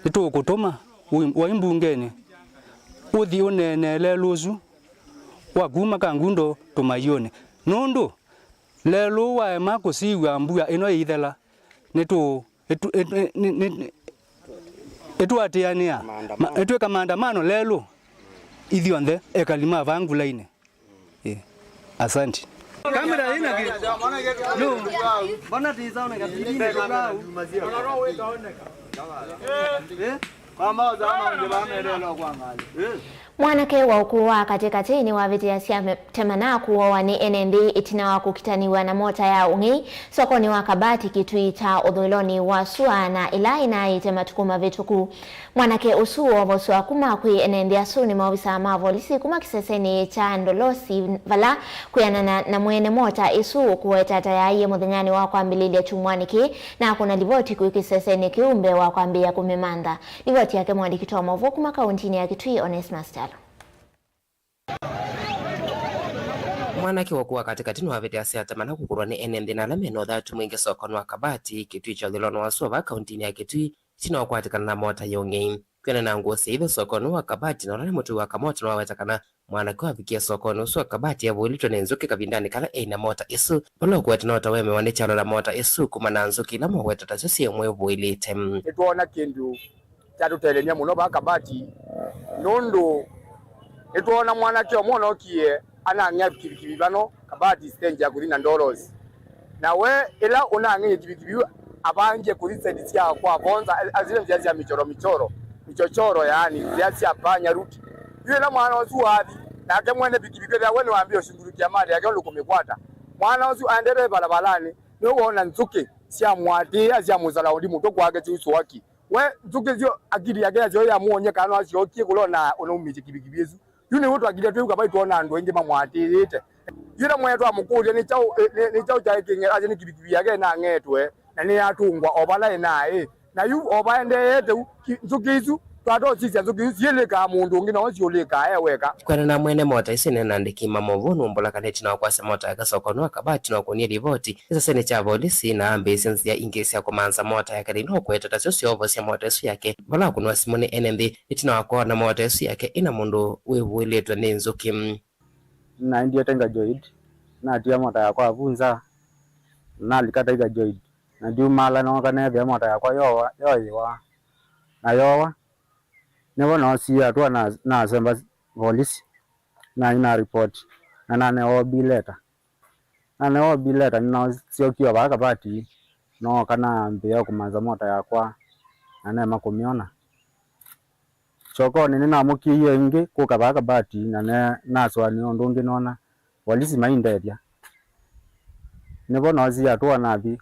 nĩtũkũtũma wĩ, wai mbungenĩ. ũthi ũneenee lelũ ũsu wa kuma Kangundo Tũmaiũnĩ, nũndũ lelũ waema kũsiw'a mbua ĩno ĩithela, nĩtũ-, ĩtũ-, ĩtũ-, nĩ-, nĩ-, nĩ-, ĩtũatĩanĩa, ma-, ĩtwĩka maandamano lelũ ithyonthe ekali ma vaa Ngulainĩ. Ĩĩ. Asante. Kamera ĩna kĩ? No. Mbona tisaoneka? Eh? Mwanake wa ũkũũ wa katĩkatĩ nĩwavĩtĩasya me-, temana kũawa nĩ ene nthĩ ĩtina wa kũkitanĩw'a na mota ya ũng'ei sokonĩ wa Kabati Kitui kya ũthũĩlonĩ wa sua na ĩla ĩnaaĩte matukũ mavĩtũku. Mwanake ũsu woovoswa kuma kwĩ ene nthĩ asu nĩ maovisaa ma volisi kuma kĩsesenĩ kya Ndolosi, vala, kwĩanana na mwene mota ĩsu ũkũweta, atayaaie mũthenyanĩ wa kwambĩlĩlya kyumwanĩ kĩĩ na akũna livoti kwĩ kĩsesenĩ kĩu mbee wa kwambĩĩa kũmĩmantha. Livoti yake mũandĩki wa maũvoo kuma kauntinĩ ya Kitui, Onesmus Kyalo. Mwanake wa ũkũũ wa katĩkatĩ nĩwavĩtĩasya temana kũkũlwa nĩ ene nthĩ na ala mena ũthatu mwingĩ sokonĩ wa Kabati Kitui kya ũthũĩlonĩ wa sua vaa kauntinĩ ya Kitui, ĩtina wa kũkwatĩkana na mota ya ũng'ei. Kwĩanana na ngũsĩ itho sokonĩ wa Kabati na ũla nĩ mũtũi wa kamota nĩwaweta kana mwanake wavikie sokonĩ ũsu wa Kabati avũĩlĩtwe nĩ nzũkĩ kavindanĩ kala eĩ na mota ĩsu, vala ũkũweta no ta wemewa nĩ kyalo na mota ĩsu kuma na nzũkĩ ila moweta tasyo syĩ mwĩvũĩlĩte. Nĩtwoona kĩndũ kyatũtelemya mũno vaa Kabati, nũndũ nĩtwoona mwanake ũmwe ũnokie anang'ea kivikivi vano Kabati stage ya kũthi na Ndolos. Na we ĩla ũnang'eie kivikivi yu, avangie kũthi side sya kwa Vonza, azile nzĩa sya michoro michoro, michochoro, yaani nzĩa sya panya route. Yu ĩla mwana ũsu wathi, nake mwene pikipiki ethĩwa we nĩwambie ũsungulukia mali yake ũndũ kũmĩkwata. Mwana ũsu aendete valavalani, nĩwona nzũkĩ syamũatĩĩa, syamũsalaundi mũtwe kwake syĩusũaki. We nzũkĩ syo akili yake yasyo yamwony'a kana no asyokie kũla ona ũnaumĩtye kivikivi ĩsu. Yu nĩw'o twakilya twĩw'a vai twona andũ aingĩ mamũatĩĩte. Yu ĩla mwaĩ twamũkũlya nĩ kyaũ, eh, nĩ, nĩ kyaũ kyaĩ kĩng'e, asya nĩ kivikivi yake ĩnang'etwe, na nĩyatũngwa o vala ĩnaĩ. Na yu o vaendeeete ũu, ki-, nzũkĩ isu, twatosisya nzũkĩ isu syĩlĩkaa mũndũ ũngĩ, noo syũlĩkaa e weka. Kwĩanana na mwene mota ĩsu ĩneena na andĩki ma maũvoo nũmbũla kana ĩtina wa kwasya mota yake sokonĩ wa Kabati nĩwakũnie livoti kĩsesenĩ kya volisi na ambĩĩsya nzĩa ingĩ sya kũmantha mota yake na ila ũkũweta tasyo syoovosya mota ĩsu yake, vala wakũnwa simũ nĩ ene nthĩ ĩtina wa kwona mota ĩsu yake ĩna mũndũ wĩvũĩlĩtwe nĩ nzũkĩ. Nĩnaendie Tiger Joy, natia mota yakwa vu nza, nalika Tiger Joy, na ndiumaala nooka neethĩa mota yakwa yowa, yoyĩwa. Na yowa, nĩvo noosie atũa na, nasemba volisi, nathi na report, na nanewa O B letter. Nanewa O B letter, nĩnasyokie o vaa Kabati, nooka nambĩĩa kũmantha mota yakwa, na neema kũmyona. Kyokonĩ nĩnamũkĩie ĩngĩ kũka vaa Kabati, na ne-, nasũanĩa ũndũ ũngĩ noona volisi maindethya. Nĩvo noosie atũa nathi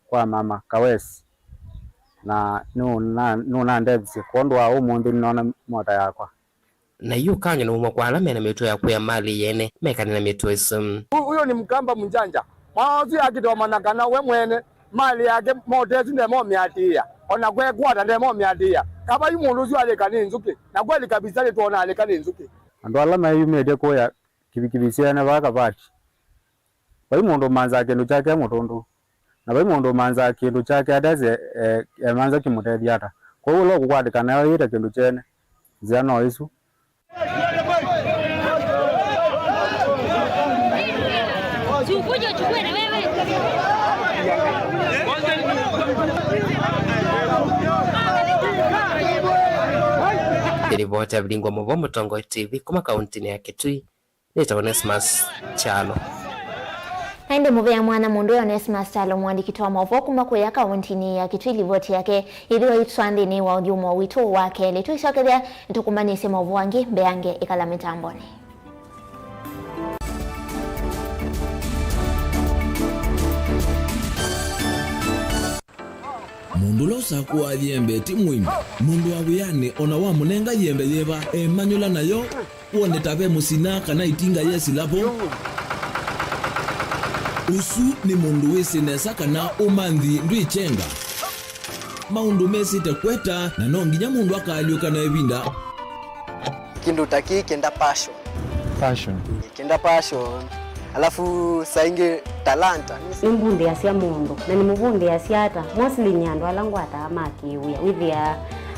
kwa mama Kawesi, na nũna-, nũnandethisye kwondũ wa ũmũnthĩ nĩnoona mota yakwa. Na yu kang'e nĩ ũmwe kwa ala mena mĩtuo ya kũya mali yene mekane na mĩtuo ĩsu. Hu-, huyo ni Mkamba mjanja. Mwana ũsu akĩtomana kana we mwene mali yake mota ĩsu ndemomĩatĩĩa, ona kwekwata ndemomĩatĩĩa. Kava yu mũndũ ũsu alĩka nĩ nzũkĩ, na kweli kabisa nĩtwona alĩka nĩ nzũkĩ. Andũ ala meyumĩtye kũya kivikivi syene vaa Kabati. Vai mũndũ ũmanthaa kĩndũ kyake e mũtũndũ, na vai mũndũ ũmanthaa kĩndũ kyake atesĩ e, emantha kĩmũtethya ata. Kwoou ũla ũkũkwatĩkana eũĩte kĩndũ kyene, nzĩa no ĩsu. Nĩ livoti ya Vilingwa Mũvoo Mũtongoi T V kuma kauntinĩ ya Kitui. Nĩtawa Onesmus Kyalo. Na ĩndĩ mũvea mwana mũndũ e Onesmus Kyalo, mũandĩki wa maũvoo kuma kũya kauntinĩ ya Kitui, livoti yake yĩthĩwa ĩtũtwaa nthĩnĩ wa ũthyũmũo witũ wa kelĩ. Twĩsyokethya, nĩtũkũmanyĩsye maũvoo angĩ mbeange. Ĩkala mĩtambonĩ. Mũndũ ũla ũsakũaa yembe ti mũimi. Mũndũ wa wĩanĩ o na wamũnenga yembe yĩva, emanyũla nayo, wone ta ve mũsina kana ĩtinga yesila vo. Ũsu nĩ mũndũ wĩsĩ nesa kana ũmanthi ndwĩkyenga. Maũndũ mesĩte kweta, na no nginya mũndũ akaalyũka na ĩvinda. Kĩndũ ta kĩĩ kĩenda passion. Passion. Kĩenda passion. Alafu saa ingĩ talanta. Nĩmbundĩasya mũndũ, na nĩmũvundĩasya ata? Mostly nĩ andũ ala ngwataa ma kĩwĩa. Wĩthĩaa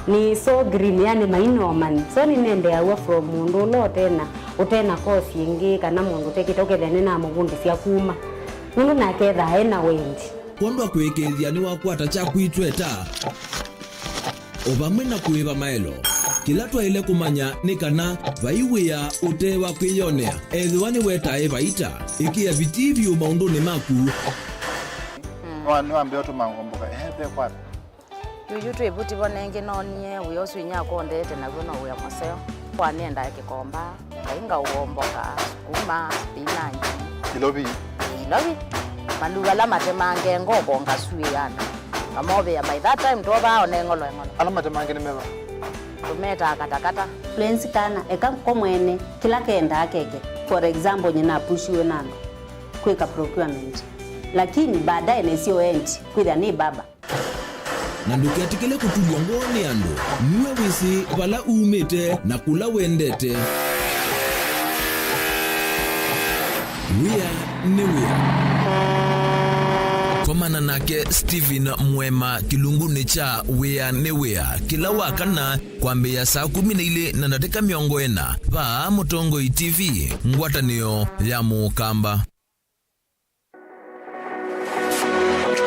Nĩ so green, yani mainorman. So nĩnendeeaw'a from mũndũ ũla ũtena, ũtena course ĩngĩ kana mũndũ ũtekĩte, ũkethĩa nĩnamũvundĩsya kuma. Nũndũ nake ethaa ena wendi. Kwondũ wa kũĩkĩĩthya nĩwakwata kyaku itweta, o vamwe na kũĩva maelo. Kĩla twaĩle kũmanya nĩ kana vai wĩa ũte wa kwĩyonea, ethĩwa nĩwetae vaita. Ĩkĩa vitii vyũ maũndũnĩ maku. Nĩwa-, nĩwambĩĩa ũtũma ngomboka. Ehe, ve kwata. Yuyu twĩ vuti vo nengĩ noonie wĩa ũsu inyakwa ũndeete naw'o no wĩa mũseo. Kwa nĩendaa kĩkomba, kainga ũomboka, sukuma, spinach. Ilovi. Ĩĩ, ilovi. Maluu ala matemange ngoko ngasuĩana. Ngamovĩa by that time twovaa one ng'olo eng'olo. Ala matemange nĩ meva? Tũmetaa katakata. Lwenzi kana, eka ko mwene, kĩla kendaa keke. For example, nyina apushiwe na andũ kwĩka procurement. Lakini baadaye nesio endi, kwĩthĩa nĩ baba. Na ndũketĩkĩle kũtulw'a ngoo nĩ andũ. Nue wĩsĩ vala umĩte na kũla wendete. Wĩa nĩ wĩa. Komana nake Stephen Mwema kĩlungunĩ kya Wĩa nĩ Wĩa kĩla wa kana kwambĩĩa saa kũmi na ilĩ na ndatĩka mĩongo ĩna vaa Mũtongoi T V, ngwatanĩo ya Mũkamba.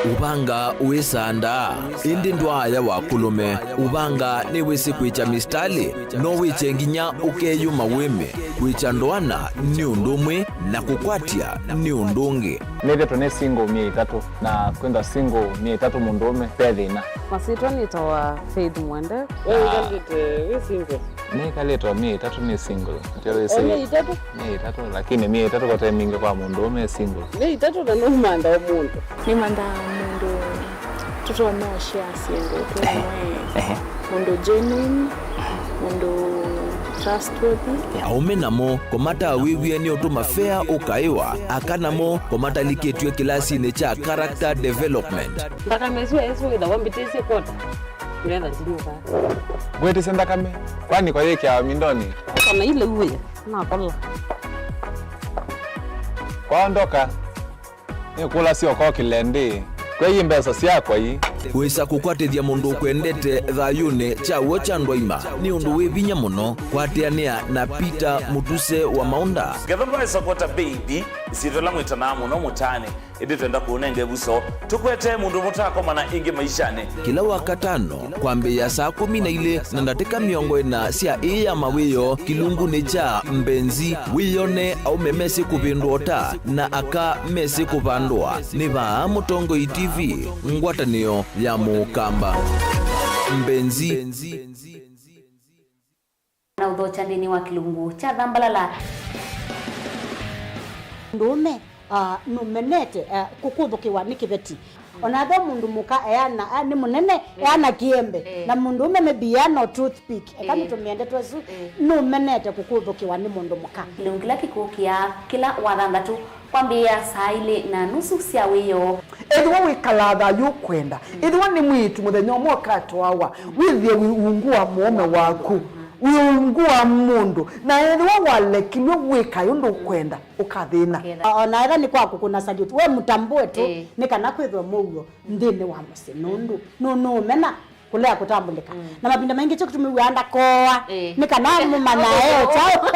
Ũvanga wĩsandaa, ĩndĩ ndwaaya wa kũlũme. Ũvanga nĩwĩsĩ kwĩkya mistalĩ, no wĩkye nginya ũkeyũma wĩme. Kwĩkya ndoana nĩ ũndũ ũmwe, na kũkwatya nĩ ũndũ ũngĩ. Nĩthĩtwe nĩ single myei ĩtatũ, na kwĩthwa single myei ĩtatũ mũndũũme ve thĩna. Masyĩtwa nĩtawa Faith Mwende. We wĩkalĩte wĩ single? Nĩkalĩte o myei ĩtatũ nĩ single. Atĩ wĩsĩ. O myei ĩtatũ? Myei ĩtatũ, lakini myei ĩtatũ kote mingĩ kwa mũndũũme e single. Myei ĩtatũ na nũmantha o mũndũ. Nĩmanthaa mũndũ tũtonya ũshare syĩndũ twĩ. Ehe. Amwe. Ehe. Mũndũ genuine, mũndũ trustworthy. Aũme namo kũmatawĩw'e nĩ ũtũma fea ũkaĩwa, aka namo kũmatalikĩtw'e kĩlasinĩ kya character development. Nthakame ĩsu ĩsu wĩthawa mbĩtĩsye kwota. Ngetha ndinyuka. Ngwĩtĩsya nthakame, kwani kwa yĩkĩawa mindoni? Kana ile uwe, nakola. Kwaondoka, nĩkũlasya ũkokĩle ndĩ, kwei mbesa syakwa ii. Wĩsa kũkwatĩthya mũndũ ũkwendete thayũnĩ kya w'o kya ndwaima nĩ ũndũ wĩ vinya mũno. Kwatĩanĩa na Peter Mũtuse wa Maũnda. Ngetha ndwaĩsa kwota baby, ĩsyĩtwa ĩla mwĩtanaa mũno mũtaanĩ. Ĩndĩ twenda kũũnenga ĩvuso, tũkwete mũndũ mũtakomana ĩngĩ maishanĩ. Kĩla Wakatano, kwambĩĩa saa kũmi na ilĩ na ndatĩka mĩongo ĩna sya ĩĩ ya mawĩoo, kĩlungunĩ kya Mbenzi, wĩyone aũme mesĩ kũvĩndũa ũta na aka mesĩ kũvandũa. Nĩ vaa Mũtongoi T V, ngwatanĩo ya Mũkamba. Mbenzi. Na ũthokya nthĩnĩ wa kĩlungu kya Thambalala. Mũndũũme, ah, nũmenete, ah, kũkũthũkĩwa nĩ kĩveti. Ona ethĩwa mũndũ mũka eana, ah, nĩ mũnene, eana kĩembe. Eh. Na mũndũũme maybe eana o toothpick. Eka, eh, nĩtũmĩe ndeto ĩsu, eh, nũmenete kũkũthũkĩwa nĩ mũndũ mũka. Kĩlungu kĩla kĩkũkĩa kĩla Wathanthatũ. Kwambĩĩa saa ilĩ na nusu sya wĩoo. Ethĩwa wĩkalaa thayũ ũkwenda, ethĩwa nĩ mwĩĩtu mũthenya ũmwe ũkatwawa, wĩthĩe wĩ ungu wa mũũme waku, wĩ ungu wa mũndũ, na ethĩwa walekilw'e wĩkae ũndũ ũkwenda, ũkathĩna. Ũkethĩa. O na ethĩwa nĩ kwa kũkũna salute, we mũtambũe tu, ĩĩ, nĩ kana kwĩthwe mũuo nthĩnĩ wa mũsyĩ, nũndũ nũ-, nũũmena kũlea kũtambũlĩka. Mm. Na mavinda maingĩ kyo kĩtumi wĩaa ndakooa, eh, nĩ kana mũmanyae o kyaũ.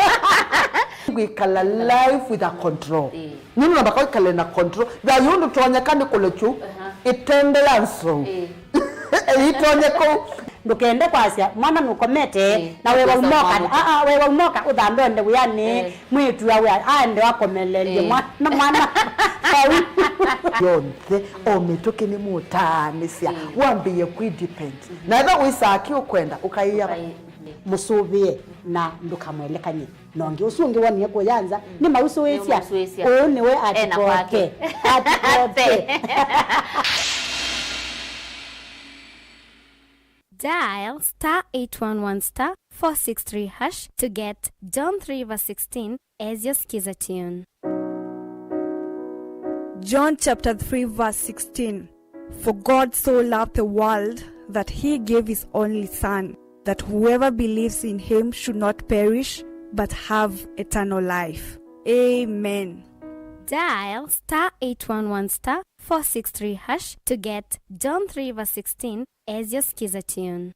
Kwĩkala life with a control. Eh. Nũndũ namba kwĩkale na control. Thayũ ndũtonyeka nĩ kũlekyu, aha, ĩtende ya nzou. Eh. Ĩitonye kũu. Ndũkende kwasya mwana nũkomete, eh, na wewa ũkwĩsa ũmoka. Kwamũka. Aa, wewa ũmoka ũthambe onde wĩanĩ. Eh. Mwĩĩtu awe aende akomelelye, eh, mwana, mwana. Vau. Yonthe, o mĩtũkĩ nĩ mũtaanĩsya, mm, wambĩĩe kwĩ depend. Mm-hmm. Na ethĩwa wĩsaa kĩ ũkwenda, ũkaĩa. Ũkaĩ-, mũsũvĩe na ndũkamwelekany'e na ũngĩ. Ũsu ũngĩ wonie kũyanza, mm, nĩ mausũĩsya. Nĩ mausũĩsya. Ũũ nĩwe ena kwake. Atikoke. Atikoke. Dial star eight one one star four six three hash to get John three verse sixteen as your Skiza tune. John chapter three verse sixteen. For God so loved the world that he gave his only Son, that whoever believes in him should not perish but have eternal life. Amen. Dial star eight one one star four six three hash to get John three verse sixteen as your Skiza tune.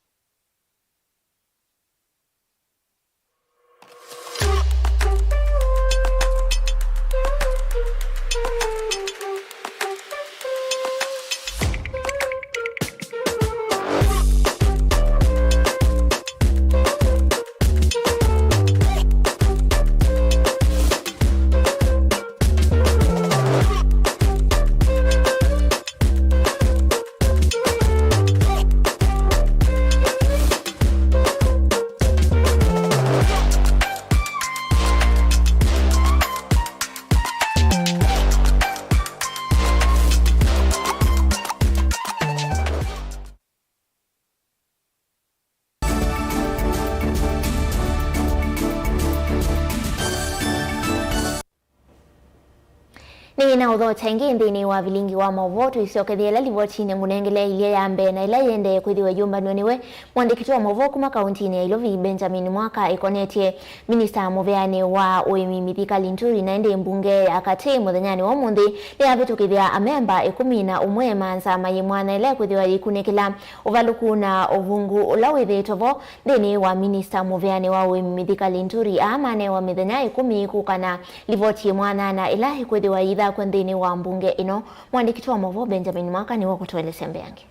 Ĩna ũthokya ĩngĩ nthĩnĩ wa vilingi wa maũvoo, tũisyokethya ĩla livoti nengũnengele ilya ya mbee na ĩla yĩendee kwĩthĩwa ĩyũmbanw'a nĩwe mwandĩki witũ wa maũvoo kuma kauntinĩ ya Ilovi, Benjamin Mwaka, ĩkonetye minista mũvĩanĩ wa ũĩmi Mithika Linturi, na ĩndĩ mbunge ya katĩ mũthenyanĩ wa ũmũnthĩ nĩyavĩtũkĩthya amemba ĩkũmi na ũmwe ma nzama yĩ mwana ĩla ĩkwĩthĩwa yĩkunĩkĩla ũvalũku na ũvungu ũla wĩthĩĩtwe vo nthĩnĩ wa minista mũvĩanĩ wa ũĩmi Mithika Linturi. Aa manewa mĩthenya ĩkũmi kũka na livoti yĩ mwanana ĩla ĩkwĩthĩwa yĩithakw'a nthĩnĩ wa mbunge ĩno. Mwandĩki witũ wa maũvoo Benjamin Mwaka nĩwe ũkũtũelesya mbeange.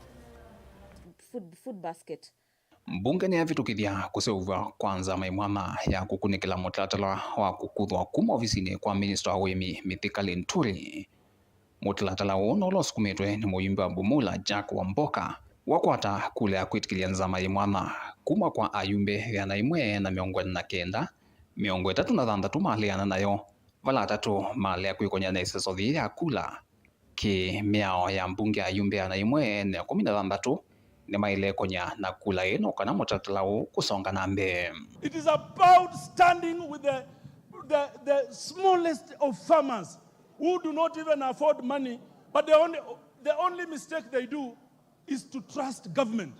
Food, food basket. Mbunge nĩyavĩtũkĩthya kũseũvw'a kwa nzama yĩ mwana ya kũkunĩkĩla mũtalatala wa kũkuthwa kuma ovisinĩ kwa minista wa ũĩmi Mithika Linturi. Mũtalatala ũũ nũla ũsukumĩtwe nĩ mũyumbi wa Bumula Jack Wamboka wakwata kula ya kwĩtĩkĩlya nzama yĩ mwana kuma kwa ayumbe ĩana ĩmwe na mĩongo ĩna na kenda, mĩongo ĩtatũ na thanthatũ maleana nayo, vala atatũ malea kwĩkony'a na ĩseso yĩĩ ya kula. Kĩ mĩao ya mbunge ya ayumbe ĩana ĩmwe na ĩkũmi na thanthatũ, nĩmaĩle kũnya na kula ĩno kana mũtalatala ũũ kũsonga na mbee. It is about standing with the, the, the smallest of farmers who do not even afford money, but the only, the only mistake they do is to trust government,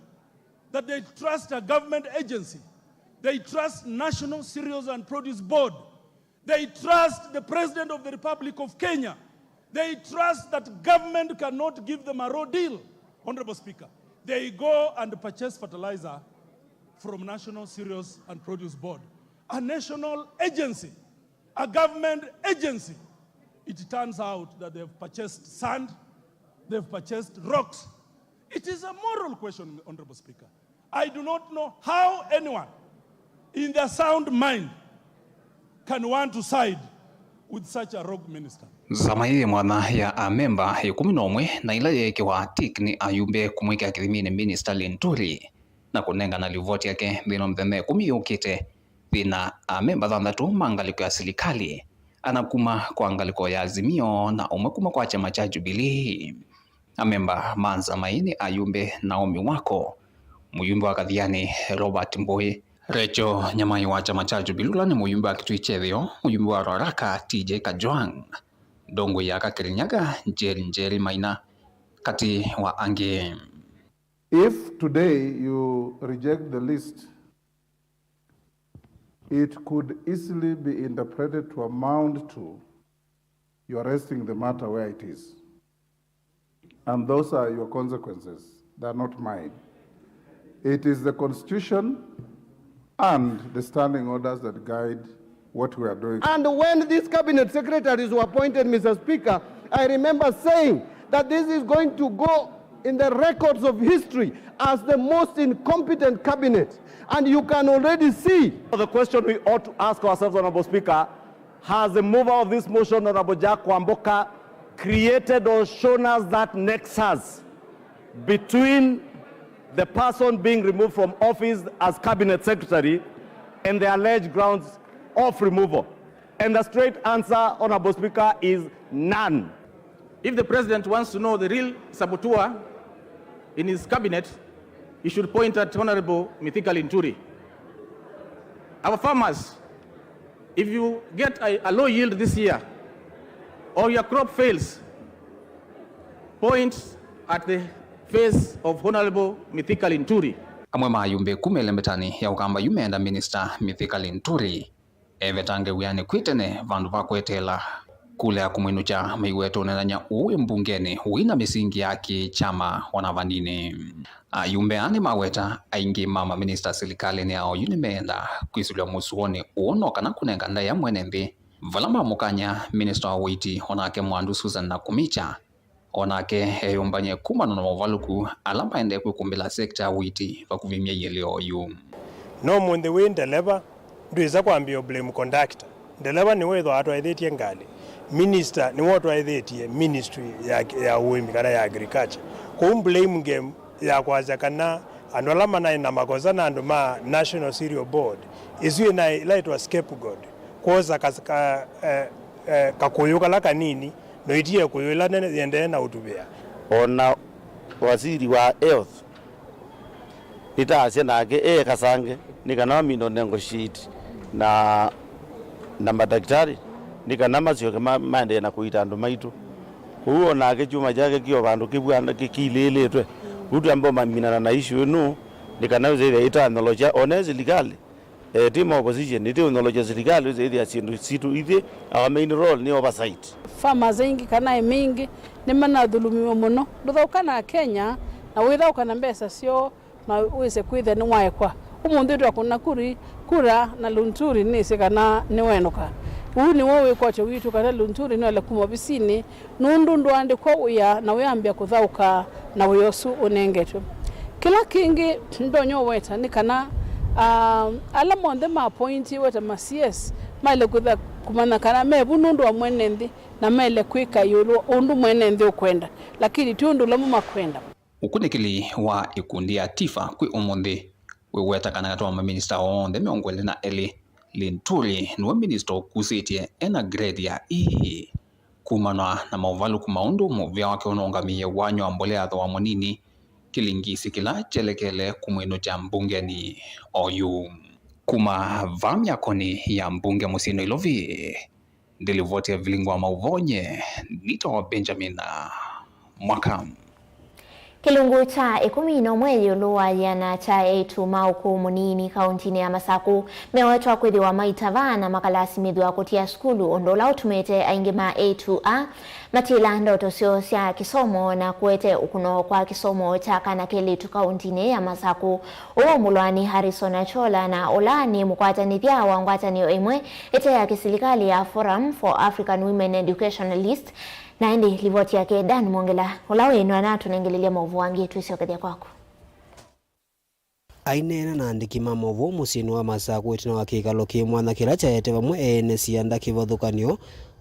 that they trust a government agency, they trust National Cereals and Produce Board, they trust the President of the Republic of Kenya. They trust that government cannot give them a raw deal, Honorable Speaker. They go and purchase fertilizer from National Cereals and Produce Board, a national agency, a government agency. It turns out that they've purchased sand, they've purchased rocks. It is a moral question, Honorable Speaker. I do not know how anyone in their sound mind can want to side with such a rogue minister. Nzama yĩ mwana ya amemba ĩkũmi na ũmwe na ĩla yeekĩwa tik nĩ ayumbe kũmwĩkĩa kĩthiminĩ Minista Linturi na kũnengana livoti yake nthĩnĩ wa mĩthenya ĩkũmi yũkĩte, yĩna amemba thanthatũ ma ngalĩko ya silikalĩ, ana kuma kwa ngalĩko ya Azimio na ũmwe kuma kwa kyama kya Jubilee. Amemba ma nzama ĩĩ nĩ ayumbe Naomi Wako, mũyumbe wa Kathiani Robert Mbũĩ, Rachel Nyamai wa kyama kya Jubilee, ũla nĩ mũyumbe wa Kitui kya Ĩtheo, mũyumbe wa Ruaraka T J Kajwang', Ndongoi ya Kirinyaga Njeri Njeri Maina, katĩ wa angĩ. If today you reject the list, it could easily be interpreted to amount to you are resting the matter where it is. And those are your consequences. They are not mine. It is the constitution and the standing orders that guide what we are doing. And when these cabinet secretaries were appointed, Mister Speaker, I remember saying that this is going to go in the records of history as the most incompetent cabinet. And you can already see. The question we ought to ask ourselves, Honorable Speaker, has the mover of this motion, Honorable Jack Wamboka, created or shown us that nexus between the person being removed from office as cabinet secretary and the alleged grounds of removal? And the straight answer, Honorable Speaker, is none. If the president wants to know the real saboteur in his cabinet, he should point at Honorable Mithika Linturi. Our farmers, if you get a, a low yield this year, or your crop fails, point at the face of Honorable Mithika Linturi. Amwe ma ayumbe kuma ĩlembetanĩ ya Ũkamba yu meenda Minista Mithika Linturi evetange wĩanĩ kwĩ tene vandũ va kweteela kula ya kũmwinũkya maiwete ũneenany'a ũũ wĩ mbungenĩ wĩna mĩsingi ya kĩ-kyama o na vanini. Ayumbe aa nĩmaweta aingĩ ma maminista silikalĩnĩ ya oyu nĩmeenda kwĩsĩlw'a mũsuonĩ ũũ no kana kũnenga ndaĩa mwene nthĩ, vala mamũkany'a minista wa ũiiti o nake mwandu Susan Nakhumicha o nake eyũmbany'e kumana na movalũku ala maendee kwĩkũmbĩla sekta ya ũiiti vakuvĩ myei ĩlĩ oyu. No ũmũnthĩ wĩ ndeleva, ndwĩsa kwambĩĩa blame conductor. Ndeleva nĩwe wĩthwa atwaĩthĩtye ngalĩ. Minister nĩwe ũtwaĩthĩtye ministry ya, ya ũĩmi kana ya agriculture. Kwoou blame game ya kwasya kana andũ ala manaĩ na makosa na andũ ma National Cereal Board, ĩsu ĩnaĩ ĩla ĩtwa scapegoat, kwosa kas-, ka, eh, eh, kakũyũ kala kanini, no ĩtie ĩkũyũ ĩla nene yĩendee na ũtuvĩa. O na waziri wa health nĩtaasya nake e kasange nĩ kana mamine negotiate na, na madakĩtalĩ nĩ kana masyoke ma, maendee na kũiita andũ maitũ. Ũu o nake kyũma kyake kĩ o vandũ kĩvw'ana kĩ-, kĩilĩĩlĩtwe. Ũu twamba ũmaminana na issue ĩno, nĩ kana wĩsĩthya ĩtanyolokya, o na silikalĩ, eh, ti ma opposition, ĩtĩ ũnyolokya silikalĩ, wĩsĩthya syĩndũ sitũ ithyĩ, our main role nĩ oversight. Farmers aingĩ kana aĩmi aingĩ nĩmanathulumiwe mũno. Ndũthaũka na Kenya, na wĩthaũka na mbesa syoo, na wĩse kwĩthĩa nĩwaekwa. Ũmũnthĩ twakũna kuri, kura na Lunturi nĩsĩ kana nĩwenũka. Ũu nĩw'o wĩkwatyo witũ kana Lunturi nĩwaĩle kuma ovisinĩ, nũndũ ndwaandĩkwa wĩa na wĩambĩa kũthaũka na wĩa ũsu ũnengetwe. Kĩla kĩngĩ ndonya ũweta nĩ kana, ah, ala monthe ma appointiwe ta ma C S maĩle kwĩthĩa kũmanya kana me vu nũndũ wa mwene nthĩ na maĩle kwĩka ĩũlũ wa ũndũ mwene nthĩ ũkwenda, lakini ti ũndũ ũla mo makwenda. Ũkunĩkĩli wa ĩkundi ya Tifa kwĩ ũmũnthĩ wĩweta kana katĩ wa maminista onthe mĩongo ĩlĩ na elĩ, Linturi nĩwe minista ũkusĩtye ena grade ya E. Kumana na maũvalũku ma ũndũ mũvĩa wake ũnũngamĩie wanywa mbolea thooa mũnini, kĩlingisi kĩla kyelekele kũmwĩnũkya mbungeni oyu. Kuma vaa myakoni ya mbunge mũsyĩ Nairobi, ndĩlivoti ya vilingi wa mauvoo nye nĩtawa Benjamin Mwaka. Kĩlungu kya ĩkũmi na ũmwe ĩũlũ wa yĩana kya eĩtu ma ũkũũ mũnini kauntinĩ ya Masakũ mewetwa kwĩthĩwa maitavaa na makalasimĩthw'a kũtia sukulu, ũndũ ũla ũtumĩte aingĩ ma eĩtu aa matila ndoto syoo sya kĩsomo na kũete ũkũno kwa kĩsomo kya kana kelĩtu kauntinĩ ya Masakũ. Ũũ mũlwani Harrison Achola, na ũla nĩ mũkwatanĩthya wa ngwatanĩo ĩmwe ĩte ya kĩsilikalĩ ya Forum for African Women Educationalists, na ĩndĩ livoti yake Dan Mwongela, ũla wĩ ĩno anatũnengelelya maũvoo angĩ twĩsyokethya kwaku. Aineena na andĩki ma maũvoo mũsyĩnĩ wa Masakũ ĩtina wa kĩkalo kĩ mwanya kĩla kyaete vamwe ene sianda kĩvathũkany'o,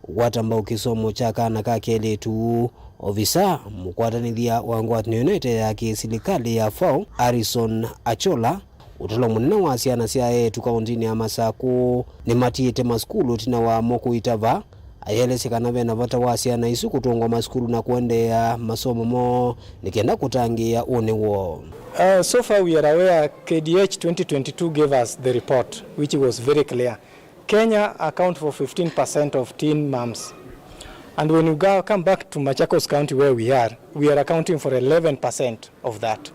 kũkwata mbau kĩsomo kya kana ka kelĩtu. Ovisa mũkwatanĩthya wa ngwatanĩo ĩno ĩte ya kĩsilikalĩ ya FAO, Harrison Achola, ũtalo mũnene wa syana sya eĩtu kauntinĩ ya Masakũ nĩmatiĩte masukulu ĩtina wa mo kũitava, ayelesya kana vena vata wa syana isu kũtũngwa masukulu na kũendeea masomo moo nĩ kenda kũtangĩĩa ũnĩ woo. Uh, so far we are aware, K D H twenty twenty-two gave us the report, which was very clear. Kenya account for fifteen percent of teen moms. And when you go, come back to Machakos County where we are, we are accounting for eleven percent of that,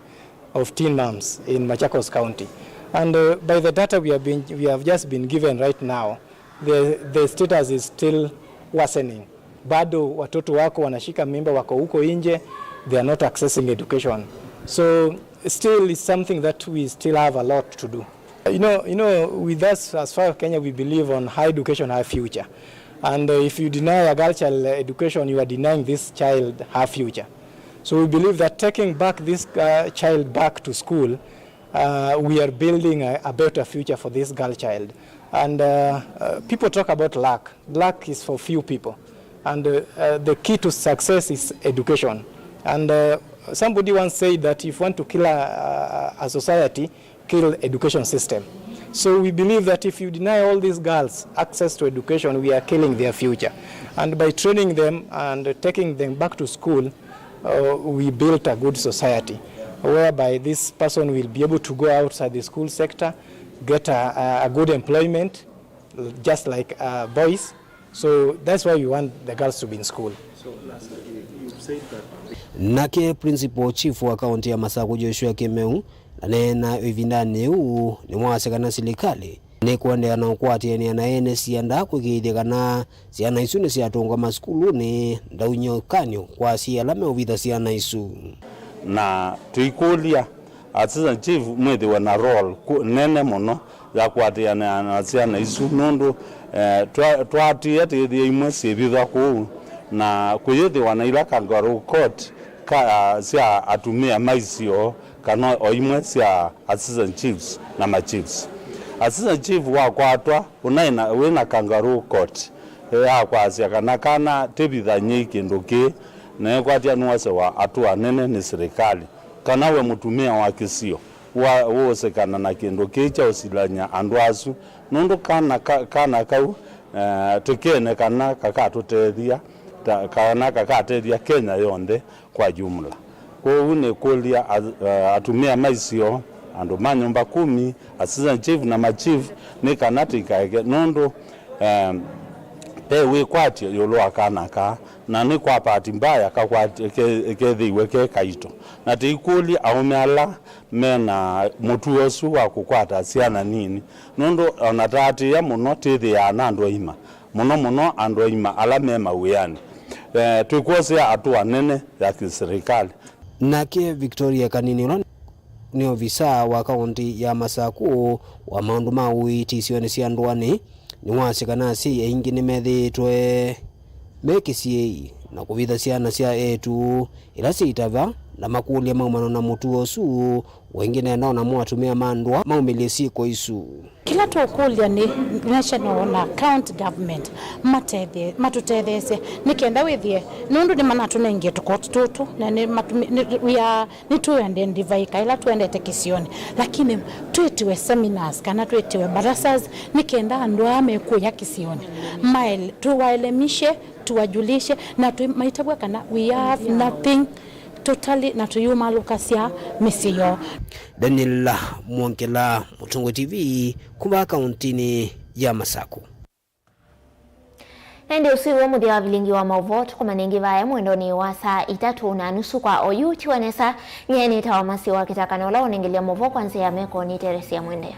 of teen moms in Machakos County. And, uh, by the data we have been, we have just been given right now, the, the status is still worsening. Bado watoto wako wanashika mimba, wako huko nje, they are not accessing education. So still, it's something that we still have a lot to do. You know, you know, with us, as far as Kenya, we believe on high education, high future. And, uh, if you deny a girl child education, you are denying this child her future. So we believe that taking back this, uh, child back to school, uh, we are building a, a better future for this girl child. And, uh, uh, people talk about luck. Luck is for few people. And, uh, uh, the key to success is education. And, uh, somebody once said that if you want to kill a, a society, kill education system. So we believe that if you deny all these girls access to education, we are killing their future. And by training them and taking them back to school, uh, we built a good society whereby this person will be able to go outside the school sector, get a, a, a good employment, just like, uh, boys. So that's why we want the girls to be in school. So lastly, you, you said that. Nake Principal Chief wa kaunti ya Masakũ, Joshua Kĩmeu, aneena ĩvindanĩ yĩu nĩwasya kana silikalĩ nĩkũendeea na ũkwatĩanĩa na ene sianda kwĩkĩĩthya kana syana isu nĩsyatũngwa masukulunĩ ndaũny'okanyo kwa asyai ala meũvitha syana isu. Na tũikũlya Assistant Chief mwĩthĩwe na role kũ-, nene mũno ya kũatĩanĩa na syana isu, nũndũ, eh, twa-, twaatĩĩe tĩthĩe imwe syĩvithwa kũu, na kũyĩthĩwa na ila kangaroo court ka, sya atumĩa ma isio, kana o imwe sya assistant chiefs na ma chiefs. Assistant chief wakwatwa ũnaĩ na, wĩ na kangaroo court, eh, ya kwasya kana kana tĩvithany'ei kĩndũ kĩĩ, na ekwatya nĩwosewa atũa nene nĩ silikalĩ. Kana we mũtumĩa wa kĩsio wa-, wũũsĩkana na kĩndũ kĩĩ kya ũsilany'a andũ asu, nũndũ kana ka-, kana kau, eh, tũkene kana kakatũtethya, ta-, kana kakatethya Kenya yonthe kwa jumla. Kwoou nĩkũlya a-, eh, atumĩa ma isio, andũ ma nyũmba kumi, assistant chief na ma chief, nĩ kana tũikaeke, nũndũ, eh, Ve wĩkwatyo ĩũlũ wa kana kaa, na nĩ kwa bahati mbaya kakwatyo ke-, kethĩiwe ke kaito. Na tũikũlya aũme ala me na mũtuo ũsu wa kũkwata syana nini, nũndũ o na taatĩĩa mũno twĩthĩaa na andũ aima, mũno mũno andũ aima ala me mawĩanĩ. Eh, twĩkwosea atũa nene ya kĩsilikalĩ. Nake Victoria Kanini, ũla nĩ ovisa wa kaũntĩ ya Masakũ wa maũndũ ma ũiiti isionĩ sya ndũanĩ, nĩwasya kana asyai aingĩ nĩmethĩĩtwe mekĩsiĩi na kũvitha syana sya eĩtu ila syaitava na makũlya maumana na mũtuo ũsu. Waingĩ nenda o namo atumĩa ma ndũa maumĩlye syĩko isu. Kĩla tũkũlya nĩ national na county government matethye-, matũtetheesye nĩ kenda wĩthĩe, nũndũ nĩmanatũnengie tũkoti tũtũ, na nĩ matumi-, nĩ, we are, nĩtũidentify kaĩla tũendete kĩsionĩ, lakini twĩtiwe seminars kana twĩtiwe barazas nĩ kenda andũ aa mekũya kĩsionĩ maele-, tũwaelemishe, tuwajulishe na tũ-, maitavw'a kana we have nothing totally na tũyũmalũkasya mĩsyĩ yoo. Daniel Mwongela, Mũtũngũ T V, kuma kaũntĩnĩ ya Masakũ. Na ĩndĩ ũsu nĩw'o mũthya wa vilingi wa maũvoo. Tũkomane ĩngĩ vaya mwendonĩ wa saa itatũ na nusu kwa oyu. Tiwa nesa, nyie nĩtawa Masi wa Kĩtaka, na ũla ũnengelya maũvoo kwa nzĩa ya meko nĩ Teresia Mwende.